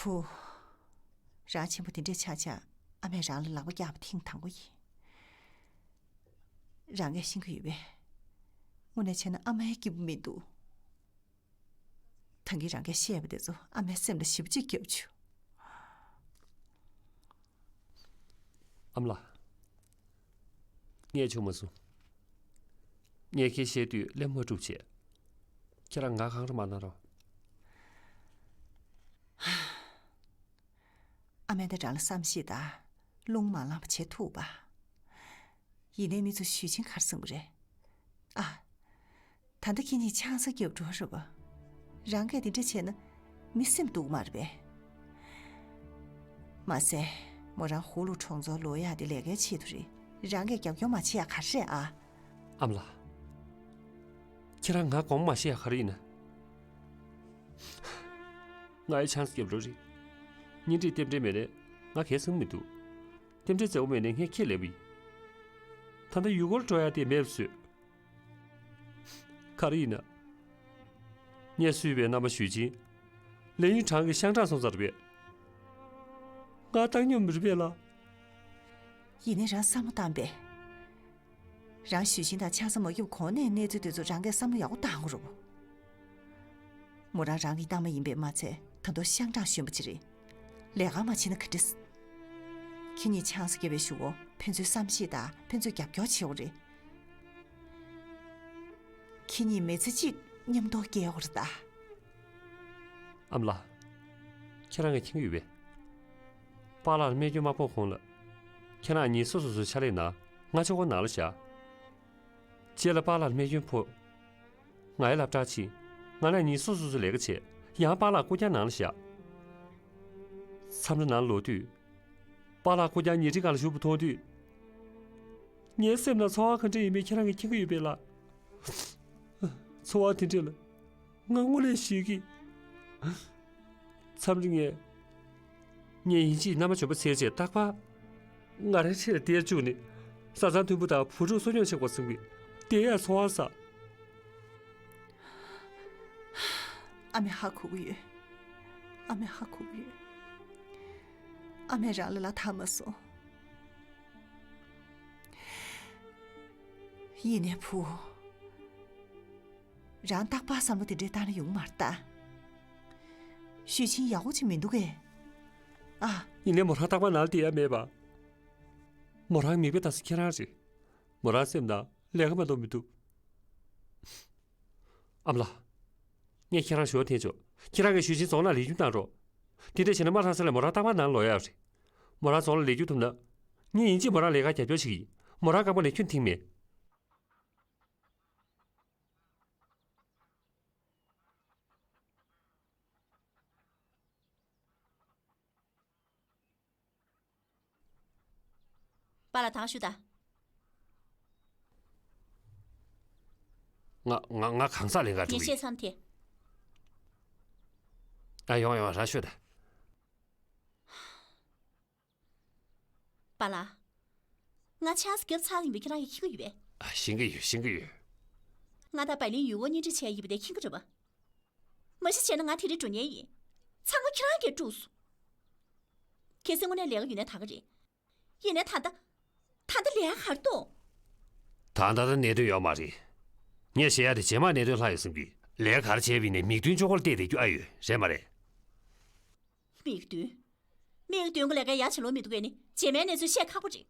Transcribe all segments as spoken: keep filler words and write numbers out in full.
བུ། རང་ཆེན་པོ་དེ་འདྲས་ཆགས་ཆགས་ཨ་མས་རང་ལ་ལག་པ་བཀྱགས་པ་ཐེངས་དང་པོ་ཡིན། རང་གིས་ཤེས་ཀྱི་ཡོད་པས། དངོས་གནས་བྱས་ན་ཨ་མའི་སྐྱིད་པོ་མི་འདུག་ད་གིན་རང་གིས་བཤད་པ་དེ་ཚོ་ཨ་མའི་སེམས་ལ་ཞེ་པོ་ཅིག་བརྒྱབ་བྱུང་། ཨ་མ་ལགས། ངས་བྱུང་མ་སོང་། ངས་ཁྱེད་བཤད་དུས་སླེབས་མ་གྲུབ་བྱས། ཁྱེད་རང་ང་གང་རུ་མ་གནང་རོགས། ཨ་མས་ད་རང་ལ་བསམ་ཤེས་དང་རླུང་མ་ལངས་པ་བྱེད་ཐུབ་པ། ཡིན་ནའི་མི་ཚོ་ཞུས་ཅིན་ག་རེ་གསུང་གི་རེད། ཨ། ད་ལྟ་ཁྱེད་གཉིས་ཆང་ས་རྒྱབ་འགྲོ་རེད་པ། རང་གིས་དེ་འདྲ་བྱས་ན་མི་སེམས་སྡུག་མ་རེད་པས། མ་ཟད། མོ་རང་ཧུ་ལུ་གྲོང་ཚོར་ལོག་ཡག་དེ་ལས་ཀའི་ཆེད་དུ་རེད། རང་གིས་རྒྱབ་སྐྱོར་མ་བྱེད་ཡག་ག་རེ་རེད་ཨ། ཨ་མ་ལགས། ཁྱེད་རང་ང་དགོངས་མ་བཞེས་ཡག་ག་རེ་ཡིན་ན། ང་ཡི་ཆང་ས་རྒྱབ་འགྲོ་རེད། གཉེན་སྒྲིག་རྟེན་འབྲེལ་མེད་ནས་ང་གའི་སེམས་མི་འདུག་རྟེན་འབྲེལ་མཛད་པོ་མེད་ནས་ངས་ཁྱེད་ལེན་པ་ཡིན། ད་ལྟ་ཡུལ་སྐོར་འགྲོ་ཡག་དེ་མེད་པ་བཟོས། ག་རེ་ཡིན་ན། ངས་གསོས་པའི་མནའ་མ་ཞུས་ཅིན། ལས་ཡུན་གྲངས་ཀྱི་ཤང་ཀྲང་སོང་ཚར་བས། ང་བཏང་སྙོམས་མི་རེད་པས་ལགས། ཡིན་ནའི་རང་བསམ་བློ་བཏང་པས། རང་ཞུས་ཅིན་དང་ཆང་ས་མ་རྒྱབ་གོང་ནས་གནས་ཚུལ་དེ་ཚོ་རང་གིས་བསམ་བློ་ཡག་པོ་བཏང་དགོས་རེད་པ། མོ་རང་རང་གི་མནའ་མ་ཡིན་པས་མ་ཚད་ད་དུང་ཤང་ཀྲང་གཞོན་པ་ཅིག་རེད། ལས་ཀ་མ་བྱེད་ན་ག་འདྲ། ཁྱེད་གཉིས་ཆང་ས་རྒྱབ་པའི་གཞུག་གུ་ཕན་ཚུན་བསམ་ཤེས་དང་ཕན་ཚུན་རྒྱབ་སྐྱོར་བྱེད་དགོས་རེད། ཁྱེད་གཉིས་མི་ཚེ་གཅིག་མཉམ་དུ་སྐྱེལ་དགོས་རེད་ད། ཨ་མ་ལགས། ཁྱེད་རང་གིས་མཁྱེན་གྱི་ཡོད་པས། པཱ་ལགས་ལ་རྨས་སྐྱོན་མ་ཕོག་གོང་ལ། ཁྱེད་རང་གཉིས་སོ་སོ་སོའི་ཕྱག་ལས་གནང་། ང་ཆོག་པ་ནང་ལ་བཞག་རྗེས་ལ་པཱ་ལགས་ལ་རྨས་སྐྱོན་ཕོག་ང་ཡི་སློབ་གྲྭར་ཕྱིན། ང་རང་གཉིས་སོ་སོ་སོའི་ལས་ཀ་བྱས། ཡང་པཱ་ལགས་སྐུ་རྐྱང་ནང་ལ་བཞག་མཚམས་རེ་ནང་ལོག་དུས། པཱ་ལགས་སྐུ་རྐྱང་ཉལ་ཁྲིའི་སྒང་ལ་བཞུགས་པ་མཐོང་དུས། ངའི་སེམས་ནང་ཚོར་བ་ག་འདྲ་ཡིན་མིན་ཁྱེད་རང་གིས་མཁྱེན་གྱི་ཡོད་པས་ལགས། ཚོར་བ་དེ་འདྲ་ལ་ང་དངོས་གནས་ཞེད་ཀྱི། མཚམས་རེ་ངས། ངའི་ཡིན་གཅིག་མནའ་མ་འཇོན་པོ་འཚོལ་བྱས་རྟག་པར། ང་རང་འཁྲིས་ལ་བསྡད་བཅུག་ནས། བཟའ་ཚང་མཐུན་པོ་དང་བུ་ཕྲུག་གསོ་སྐྱོང་བྱེད་དགོས་བསམ་གྱི། དེ་ཡང་ཚོར་བ་ཟ། ཨ་མས་ཧ་གོ་གི་ཡོད། ཨ་མས་ཧ་གོ་གི་ཡོད། ཨ་མས་རང་ལ་ལ་ཐར་མ་སོང་། ཡིན་ནའི་བུ། རང་རྟག་པར་བསམ་བློ་དེ་འདྲའི་བཏང་ན་ཡོང་མ་རེད་ད། ཞུས་ཅིན་ཡག་པོ་ཅིག་མི་འདུག་གས། ཨ། ཡིན་ནའི་མོ་རང་རྟག་པར་ནང་ལ་བསྡད་ཡ་མེད་པ། མོ་རང་མིག་དཔེ་ལྟ་ས་ཁྱེད་རང་རེད། མོ་རང་སེམས་ནང་ལས་ཀ་མ་གཏོགས་མི་འདུག་ཨ་མ་ལགས། ངས་ཁྱེད་རང་ཞུ་བ་འཐེན་ཆོག་ཁྱེད་རང་གིས་ཞུས་ཅིན་རྫོང་ནང་ལས་སྒྱུར་གནང་རོགས། དེ་འདྲ་བྱས་ན་མ་ཧྲང་སི་ལ་མོ་རང་རྟག་པར་ནང་ལོག་ཡ་རེད། མོ་རང་རྫོང་ལ་ལས་སྒྱུར་ཐུབ་ན། ངས་ཡིན་གཅིག་མོ་རང་ལས་ཀར་རྒྱབ་སྐྱོར་བྱེད་ཀྱི་ཡིན། མོ་རང་རྐང་པ་ལ་ཁྱོན་ཐིག་མེད། པཱ་ལགས་ཐང་ཞུ་དང་། ང་ང་ང་གང་ཟག་ལེན་ག་འགྲོ་གི་ཡིན། ངས་བཤད་མཚམས་དེ། ཨ་ཡོང་ཡོང་ར་ཤོད་ད། པཱ་ལགས། ང་ཆང་ས་བརྒྱབ་ཚར་ཡིན་པ་ཁྱེད་རང་གིས་མཁྱེན་གྱི་ཡོད་པས། ཨ་ཤེས་ཀྱི་ཡོད་ཤེས་ཀྱི་ཡོད། ང་དང་བའི་ལིན་ཡུལ་སྐོར་གཉེན་སྒྲིག་བྱས་ཡིན་པ་དེ་མཁྱེན་གྱི་རེད་པ། མ་གཞི་བྱས་ན་ང་དེ་རིང་འགྲོ་མཁན་ཡིན། ཚང་མ་ཁྱེད་རང་གིས་དཀྲུགས་སོང་། གལ་སྲིད་དངོས་གནས་ལས་ཀ་ཡོད་ན་ད་ག་རེད། ཡིན་ནའི་ད་ལྟ། ད་ལྟ་ལས་ཀ་ག་རེ་འདུག་ད་ལྟ་ད་གནད་དོན་ཡོད་མ་རེད། ངས་བཤད་ཡ་དེ་རྗེས་མ་གནད་དོན་ལྷག་ཡོད་བསམ་གི། ལས་ཀ་ག་རེ་བྱས་པ་ཡིན་ནའི་མིག་མདུན་ཅོག་ཁོར་བལྟས་བསྡད་རྒྱུ་ཨ་ཡོད་རེད་མ་རེད། མིག་མདུན། མིག་མདུན་གྱི་ལས་ཀ་ཡ་བྱེད་ལོང་མི་འདུག་གས་ནི་རྗེས་མའི་གནས་ཚུལ་བཤད་ཁག་པོ་རེད།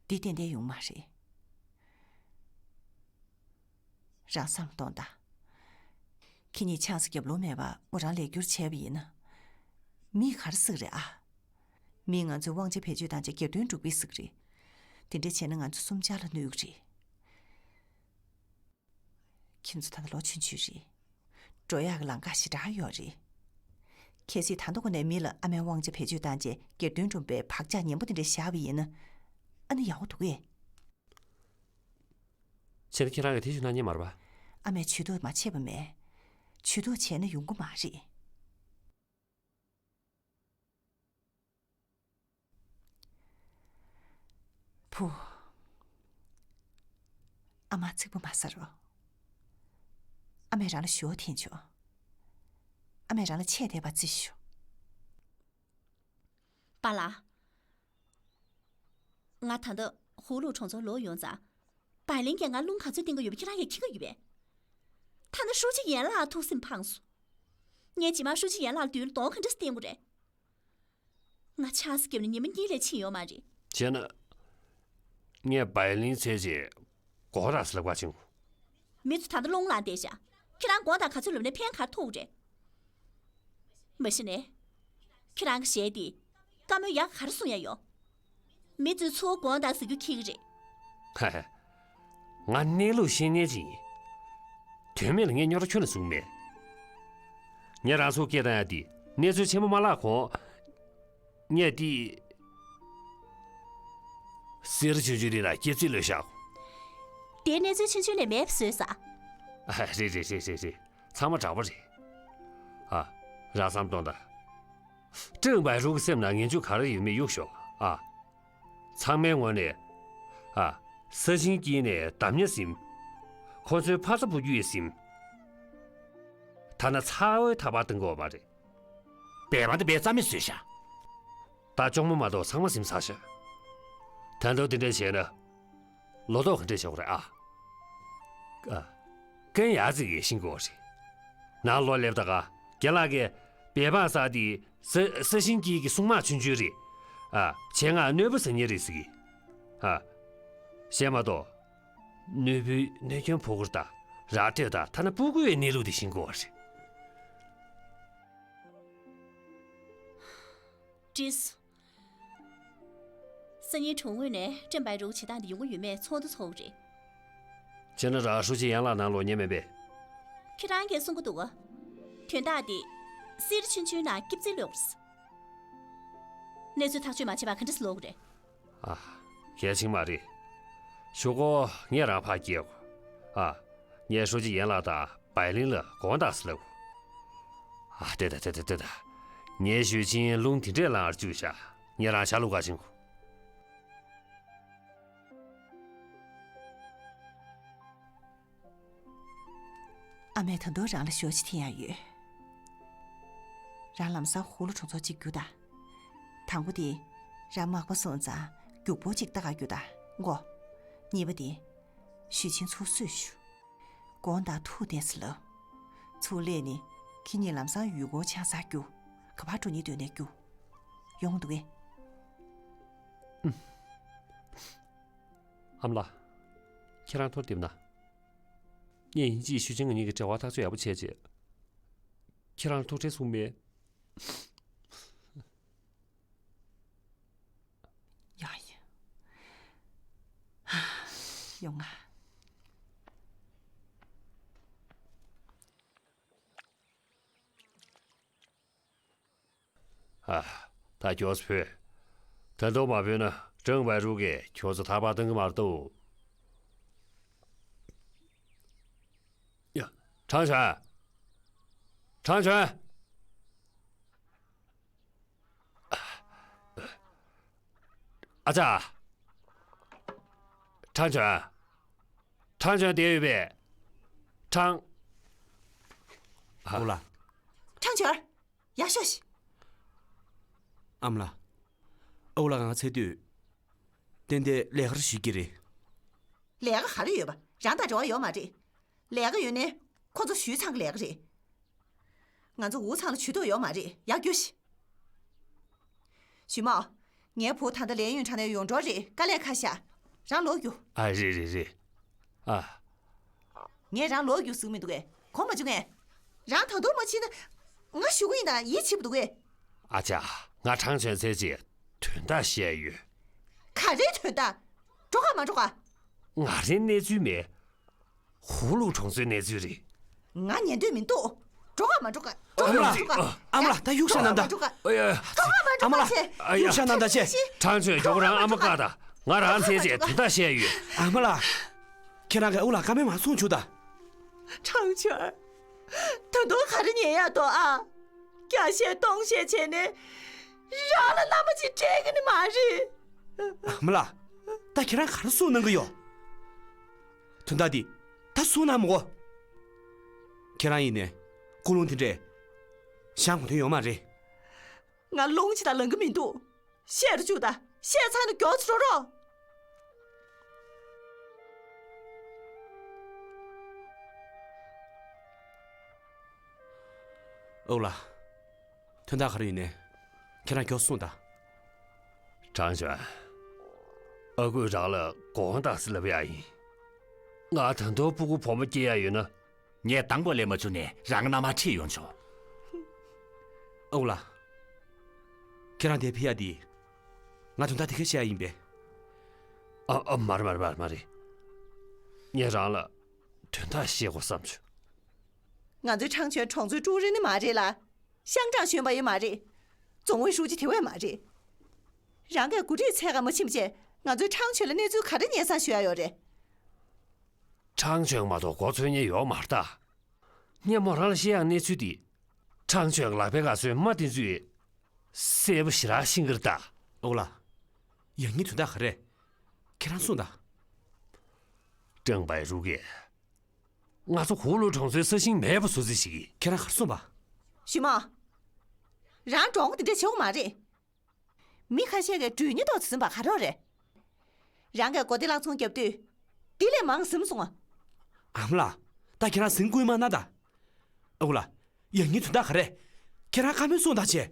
འདི་ཏན་ཏན་ཡོང་མ་རེད། རང་བསམ་བློ་གཏོང་དང་། ཁྱེད་གཉིས་ཆང་ས་བརྒྱབ་ལོང་མེད་པ་མོ་རང་ལས་སྒྱུར་བྱས་པ་ཡིན་ན། མིས་ག་རེ་ཟེར་གི་རེད་ཨ། མིས་ང་ཚོའི་དབང་ཆ་བེད་སྤྱོད་བཏང་བྱས་སྒེར་དོན་སྒྲུབ་གི་ཟེར་གི་རེད། དེ་འདྲ་བྱས་ན་ང་ཚོ་གསུམ་ཆར་ལ་གནོད་གི་རེད། ཁྱེད་ཚོ་ད་ལྟ་ལོ་ཆུང་ཆུང་རེད། འགྲོ་ཡག་གི་ལམ་ཁ་ཞེ་དྲག་ཡོད་རེད། གལ་སྲིད་ད་ལྟ་ཁོ་ནས་མི་ལ་ཨ་མའི་དབང་ཆ་བེད་སྤྱོད་བཏང་རྗེས་སྒེར་དོན་སྒྲུབ་པའི་བག་ཆགས་ངན་པ་དེ་འདྲ་བཞག་པ་ཡིན་ན། ཨ་ནི་ཡག་པོ་འདུག་གས། བྱས་ན་ཁྱེད་རང་གིས་དེ་ཞུ་གནང་མཁན་མ་རེད་པ། ཨ་མས་ཇུས་གཏོགས་མ་བྱས་པ་མེད། ཇུས་གཏོགས་བྱས་ན་ཡོང་གི་མ་རེད། བུ། ཨ་མ་ཚིག་པ་མ་ཟ་རོགས། ཨ་མས་རང་ལ་ཞུ་བ་འཐེན་བྱུང་། ཨ་མས་རང་ལ་ཆད་བསྡད་པ་བརྩི་ཞུ། པཱ་ལགས། ང་ད་ལྟ་ཧུའུ་ལུའུ་གྲོང་ཚོར་ལོག་ཡོང་ཙང་། བའི་ལིན་གྱིས་ང་རླུང་ག་ཚོད་བསྟན་གྱི་ཡོད་པ་ཁྱེད་རང་གིས་མཁྱེན་གྱི་ཡོད་པས། ཐ་ན་ཧྲུའུ་ཅི་ཡན་ལགས་ཐུགས་སེམས་ཕངས་སོང་། ངས་རྗེས་མ་ཧྲུའུ་ཅི་ཡན་ལགས་མདུན་ལ་གདོང་ག་འདྲ་སེ་བསྟན་དགོས་རེད། ང་ཆང་ས་བརྒྱབ་ནས་ཉི་མ་གཉིས་ལས་ཕྱིན་ཡོད་མ་རེད། བྱས་ན། ངས་བའི་ལིན་འཚོལ་བྱས་སྒོ་ར་སླེབས་པ་བྱུང་། མི་ཚོ་ད་ལྟ་རླུང་ལངས་བསྡད་ཤག་ཁྱེད་རང་དགོང་དག་ག་ཚོད་ལོབས་ནས་ཕན་ག་རེ་ཐོགས་རེད། མ་གཞི་ནས། ཁྱེད་རང་གི་གཞས་དེ། བཀའ་མོལ་ཡག་ག་རེ་གསུང་ཡ་ཡོད། མི་ཚོས་ཚུར་དགོང་དག་ཟ་རྒྱུ་འཁྱེར་གི་རེད། ཧ་ཧ། ང་གནས་ལུགས་ཤེས་མཁན་ཅིག་ཡིན། དོན་མེད་ལ་ངས་རྙོག་དྲ་ཁྱོན་ནས་བཟོ་གི་མེད། ངས་རང་ཚོར་སྐད་བཏང་ཡ་དེ་གནས་ཚུལ་ཆེན་པོ་མ་བརླག་གོང་། ངས་དེ། གསེར་ཆུང་ཆུང་རེད་ལ་སྐྱེ་རྩིས་ལོས་བཞག་དེ་གནས་ཚུལ་ཆུང་ཆུང་ལས་མེད་པ་བཟོས་ས། ཨ། རེད་རེད་རེད་རེད་རེད། ཚང་མ་དྲག་པོ་རེད། ཨ། རང་བསམ་གཏོང་དང་། ཀྲེང་བའི་རུའུ་གི་སེམས་ནང་ངན་ཇུས་ག་རེ་ཡོད་མེད་གཡུག་ཞོག་ཨ། ཚང་མའི་ངོས་ནས། ཨ། ས་ཞིང་སྐྱེལ་ནས་འདམ་ཉ་ཟིན། ཁོ་ཚོའི་ཕ་ས་བུ་རྒྱུད་ཟིན། ཐ་ན་ཚ་བོའི་ཐག་པ་གཏོང་གི་ཡོད་མ་རེད། སྦལ་པ་འདི་སྦལ་རྩ་མེད་བཟོས་ཤག་ད་ལྕོང་མོ་མ་གཏོགས་ཚང་མ་ཟིན་ཚར་ཤག་ད་དུང་དེ་འདྲ་བྱས་ན། ལོ་ཏོག་ག་འདྲ་བྱེད་དགོས་རེད་ཨ། ཨ། ཀན་ཡ་ཙི་གིས་ཤེས་དགོས་རེད། ནང་ལོགས་སླེབས་ད་ག་རྒན་ལགས་ཀྱིས་སྦལ་པ་ཟེར་དེ་ས་ས་ཞིང་སྐྱེལ་གྱི་སྲུང་དམག་ཆུང་ཆུང་རེད། ཨ། ཆེད་མངགས་གནོད་པ་ཟ་མཁན་རེད་ཟེར་གི། ཨ། གཞན་མ་གཏོགས། གནོད་འབུ་གནོད་སྐྱོན་ཕོག་གི་རེད་ད། ར་སྤྲོད་ད་ཐ་ན་སྤུ་གུའི་གནས་ལུགས་དེ་ཤེས་དགོས་རེད། བྲིས། སང་ཉིན་གྲོང་ངོས་ནས་ཀྲེང་བའི་རུའུ་བྱེད་སྟངས་འདི་ཡོང་གི་ཡོད་མེད་ཚོགས་འདུ་ཚོགས་རེད། བྱས་ན་ར་ཧྲུའུ་ཅི་ཡན་ལགས་ནང་ལོགས་ཉན་མེད་པས། ཁྱེད་རང་གིས་གསུང་གི་འདུག་ག་དོན་དག་འདི་གསེར་ཆུང་ཆུང་ནང་སྐྱེད་རྩིས་ལོས་རེད། གནས་ཚུལ་ཐག་གཅོད་མ་བྱས་པར་ག་འདྲ་སེ་ལོག་གི་རེད། ཨ། གལ་ཆེན་མ་རེད། གཞུག་གུ་ངས་རང་ཕར་སྐྱེལ་དགོས། ཨ། ངས་ཧྲུའུ་ཅི་ཡན་ལགས་དང་བའི་ལིན་ལ་དགོངས་དག་ཟེར་ལབ། ཨ། ལྟོས་དང་ལྟོས་དང་ལྟོས་དང་། ངའི་ཞུས་ཅིན་རླུང་དེ་འདྲས་ལངས་བཅུག་ཤག་ངས་རང་ཆ་ལུགས་ག་ཕྱིན་དགོས། ཨ་མས་ད་དུང་རང་ལ་ཞོ་ཅིག་འཐེན་ཡག་ཡོད། རང་ལམ་སང་ཧུའུ་ལུའུ་གྲོང་ཚོར་གཅིག་རྒྱུགས་དང་། དང་པོ་དེ། རང་མག་པ་སོང་ཙང་རྒྱུག་པོ་གཅིག་ལྟ་ག་རྒྱུགས་དང་ངོ་། གཉིས་པ་དེ། ཞུས་ཅིན་ཚུར་གསོས་ཞུ། དགོངས་དག་ཐུགས་བདེན་ཟེར་ལབ། ཚུར་སླེབས་ནས་ཁྱེད་གཉིས་ལམ་སང་ཡུལ་སྐོར་ཆང་ས་རྒྱུགས། ག་པར་འགྲོ་སྙིང་འདོད་ནའི་རྒྱུགས། ཡོང་འདུག་གས། ཨ་མ་ལགས། ཁྱེད་རང་ཐུགས་བདེ་པོ་གནང་། ངས་ཡིན་གཅིག་ཞུས་ཅིན་ང་གཉིས་ཀྱི་འབྲེལ་བ་ཐག་གཅོད་ཡག་པོ་བྱས་རྗེས། ཁྱེད་རང་ལ་ཐུགས་ཁྲལ་གསུངས་མེད། ཡ་ཡ། ཡོང་ང་། ཨ། ད་ཁྱོད་ཚོ་བུད། ད་དུང་མ་བུད་ན་ཀྲེང་བའི་རུའུ་གིས་ཁྱོད་ཚོ་ཐར་པ་གཏོང་གི་མ་གཏོགས། ཡ། ཁྲང་ཆོན། ཁྲང་ཆོན། ཨ་ཅག་ཁྲང་ཆོན། ཁྲང་ཆོན་བསྡད་ཡོད་པས། ཁྲང་། ཨོ་ལགས། ཁྲང་ཆོན། ཡར་ཤོག་ཤིག་ཨ་མ་ལགས། ཨོ་ལགས་ང་ཚེ་སྟོད། ཏན་ཏན་ལས་ཀར་ཞུགས་ཀྱི་རེད། ལས་ཀ་ག་རེ་ཡོད་པ། རང་དང་འབྲེལ་བ་ཡོད་མ་རེད། ལས་ཀ་ཡོད་ནའི་ཁོ་ཚོ་ཞུས་ཚང་གི་ལས་ཀ་རེད། ང་ཚོ་འུ་ཚང་ལ་ཇུས་གཏོགས་ཡོད་མ་རེད། ཡར་རྒྱུགས་ཤིག་ཞུས་མོ། ངའི་བུ་ད་ལྟ་ལས་ཡུན་གྲང་ནས་ཡོང་འགྲོ་རེད། དཀའ་ལས་ཁག་ཤག་རང་ལོག་རྒྱུགས། ཨ། རེད་རེད་རེད། ཨ། ངས་རང་ལོག་རྒྱུགས་ཟེར་གི་མི་འདུག་གས། གོ་མ་བྱུང་ངས། རང་ད་དུང་མ་ཕྱིན་ན། ང་ཞུ་གི་ཡིན་ད་ཡིད་ཆེས་པོ་འདུག་གས། ཨ་ཅག་ང་ཁྲང་ཆོན་འཚོལ་ཆེད་དོན་དག་བཤད་ཡོད། ག་རེ་དོན་དག་འགྲོ་ག་མ་འགྲོ་ག་ང་རའི་གནས་ཚུལ་མེད། ཧུའུ་ལུའུ་གྲོང་ཚོའི་གནས་ཚུལ་རེད། ང་ཉན་འདོད་མི་འདུག་འགྲོ་ག་མ་འགྲོ་ག་འགྲོ་ག་མ་འགྲོ་ག་ཨ་མ་ལགས། ད་གཡུག་བཞག་གནང་དང་། འགྲོ་ག་མ་འགྲོ་ག་ཨ་མ་ལགས། གཡུག་བཞག་གནང་དང་ཅེ། ཁྲང་ཆོན་མགྱོགས་རང་ཨ་མ་བཀག་དང་། ང་རང་འཚོལ་ཆེད་དོན་དག་བཤད་ཡོད། ཨ་མ་ལགས། ཁྱེད་རང་གིས་ཨོ་ལགས་བཀའ་མོལ་མ་གསུང་བཅུག་དང་། ཁྲང་ཆོན། ད་དུང་ག་རེ་ཉན་ཡག་འདུག་ཨ། བརྒྱ་བཤད་སྟོང་བཤད་བྱས་ནས། རང་ལ་རྣམ་པ་ཅིག་སྤྲད་གི་ནི་མ་རེད། ཨ་མ་ལགས། ད་ཁྱེད་རང་ག་རེ་གསུང་གནང་གི་ཡོད། དོན་དག་འདི་ད་གསུང་གནང་མི་དགོས། ཁྱེད་རང་ཡིན་ནས་ཀུན་སློང་དེ་འདྲས་བཞག་དགོས་དོན་ཡོད་མ་རེད། ང་རླུང་ཅིག་དང་ལངས་ཀྱི་མི་འདུག་བཤད་རུ་བཅུག་དང་། བཤད་ཚར་ན་མགྱོགས་ཙམ་འགྲོ་རོགས། ཨོ་ལགས། དོན་དག་ག་རེ་ཡིན་ནའི་ཁྱེད་རང་མགྱོགས་གསུངས་དང་། ཁྲང་ཆོན། ཨ་ཁུས་རང་ལ་དགོངས་དག་ཟེར་ལབ་ཡ་ཡིན། ང་ད་དུང་སྤུ་གུ་བུ་མོ་སྐྱེ་ཡ་ཡོད་ན། ངས་དང་པོ་ལས་མ་བྱུང་ནས་རང་མནའ་མ་ཁྲིད་ཡོང་ཆོག་ཨ་ཁུ་ལགས། ཁྱེད་རང་དེར་ཕེབས་ཡ་དེ། ང་དོན་དག་དེ་ག་བཤད་ཡ་ཡིན་པས། ཨ་ཨ་མ་རེད་མ་རེད་མ་རེད་མ་རེད། ངས་རང་ལ་དོན་དག་བཤད་དགོས་བསམ་བྱུང་། ང་ཚོའི་ཁྲང་ཆོན་གྲོང་ཚོའི་ཀྲུའུ་རེན་ནི་མ་རེད་ལ། ཤང་ཀྲང་གཞོན་པ་ཡང་མ་རེད། རྫོང་ཨུའི་ཧྲུའུ་ཅི་དེ་བས་མ་རེད། རང་གིས་འགོ་ཁྲིད་ཚད་ག་མ་ཕྱིན་པ་བྱས་ང་ཚོའི་ཁྲང་ཆོན་ལ་གནས་ཚུལ་ག་རེ་སྙན་སེང་ཞུ་ཡ་ཡོད་རེད། ཁྲང་ཆོན་མ་གཏོགས་མགོ་ཚོས་མཁན་ཡོད་མ་རེད་ད། སྔོན་མོ་རང་ལ་བཤད་ཡག་གནས་ཚུལ་དེ། ཁྲང་ཆོན་གྱི་ལག་པའི་སྒང་གསོའི་རྨ་དེ་ཚོས་གསལ་པོ་ཞེ་དྲག་ཤེས་ཀྱི་རེད་ད། ཨ་ཁུ་ལགས། ཡང་སྙིང་དོན་དག་ག་རེ། ཁྱེད་རང་གསུངས་དང་། ཀྲང་པའེ་ཧྲུའུ་ཀེ། ང་ཚོ་ཧུའུ་ལུའུ་གྲོང་ཚོའི་ས་ཞིང་མེད་པ་བཟོ་རྩིས་བྱེད་ཀྱི། ཁྱེད་རང་ག་རེ་གསུངས་པ། ཞུས་མོ། རང་འགྲོ་འོང་དེ་འདྲ་བྱེད་དགོས་མ་རེད། མི་ཁ་ཤས་ཀྱིས་སྒྲོལ་མ་ཏོག་ཙམ་ཟིན་པ་ག་རེ་རེད། རང་གིས་གོ་བདེ་བླང་ཚོང་བརྒྱབ་དུས། དེ་ལས་མང་ཟིན་སོང་ཨ། ཨ་མ་ལགས། ད་ཁྱེད་རང་ཟིན་དགོས་མ་གནང་ད། ཨ་ཁུ་ལགས། ཡང་སྙིང་དོན་དག་ག་རེ། ཁྱེད་རང་བཀའ་མོལ་གསུངས་དང་བྱས།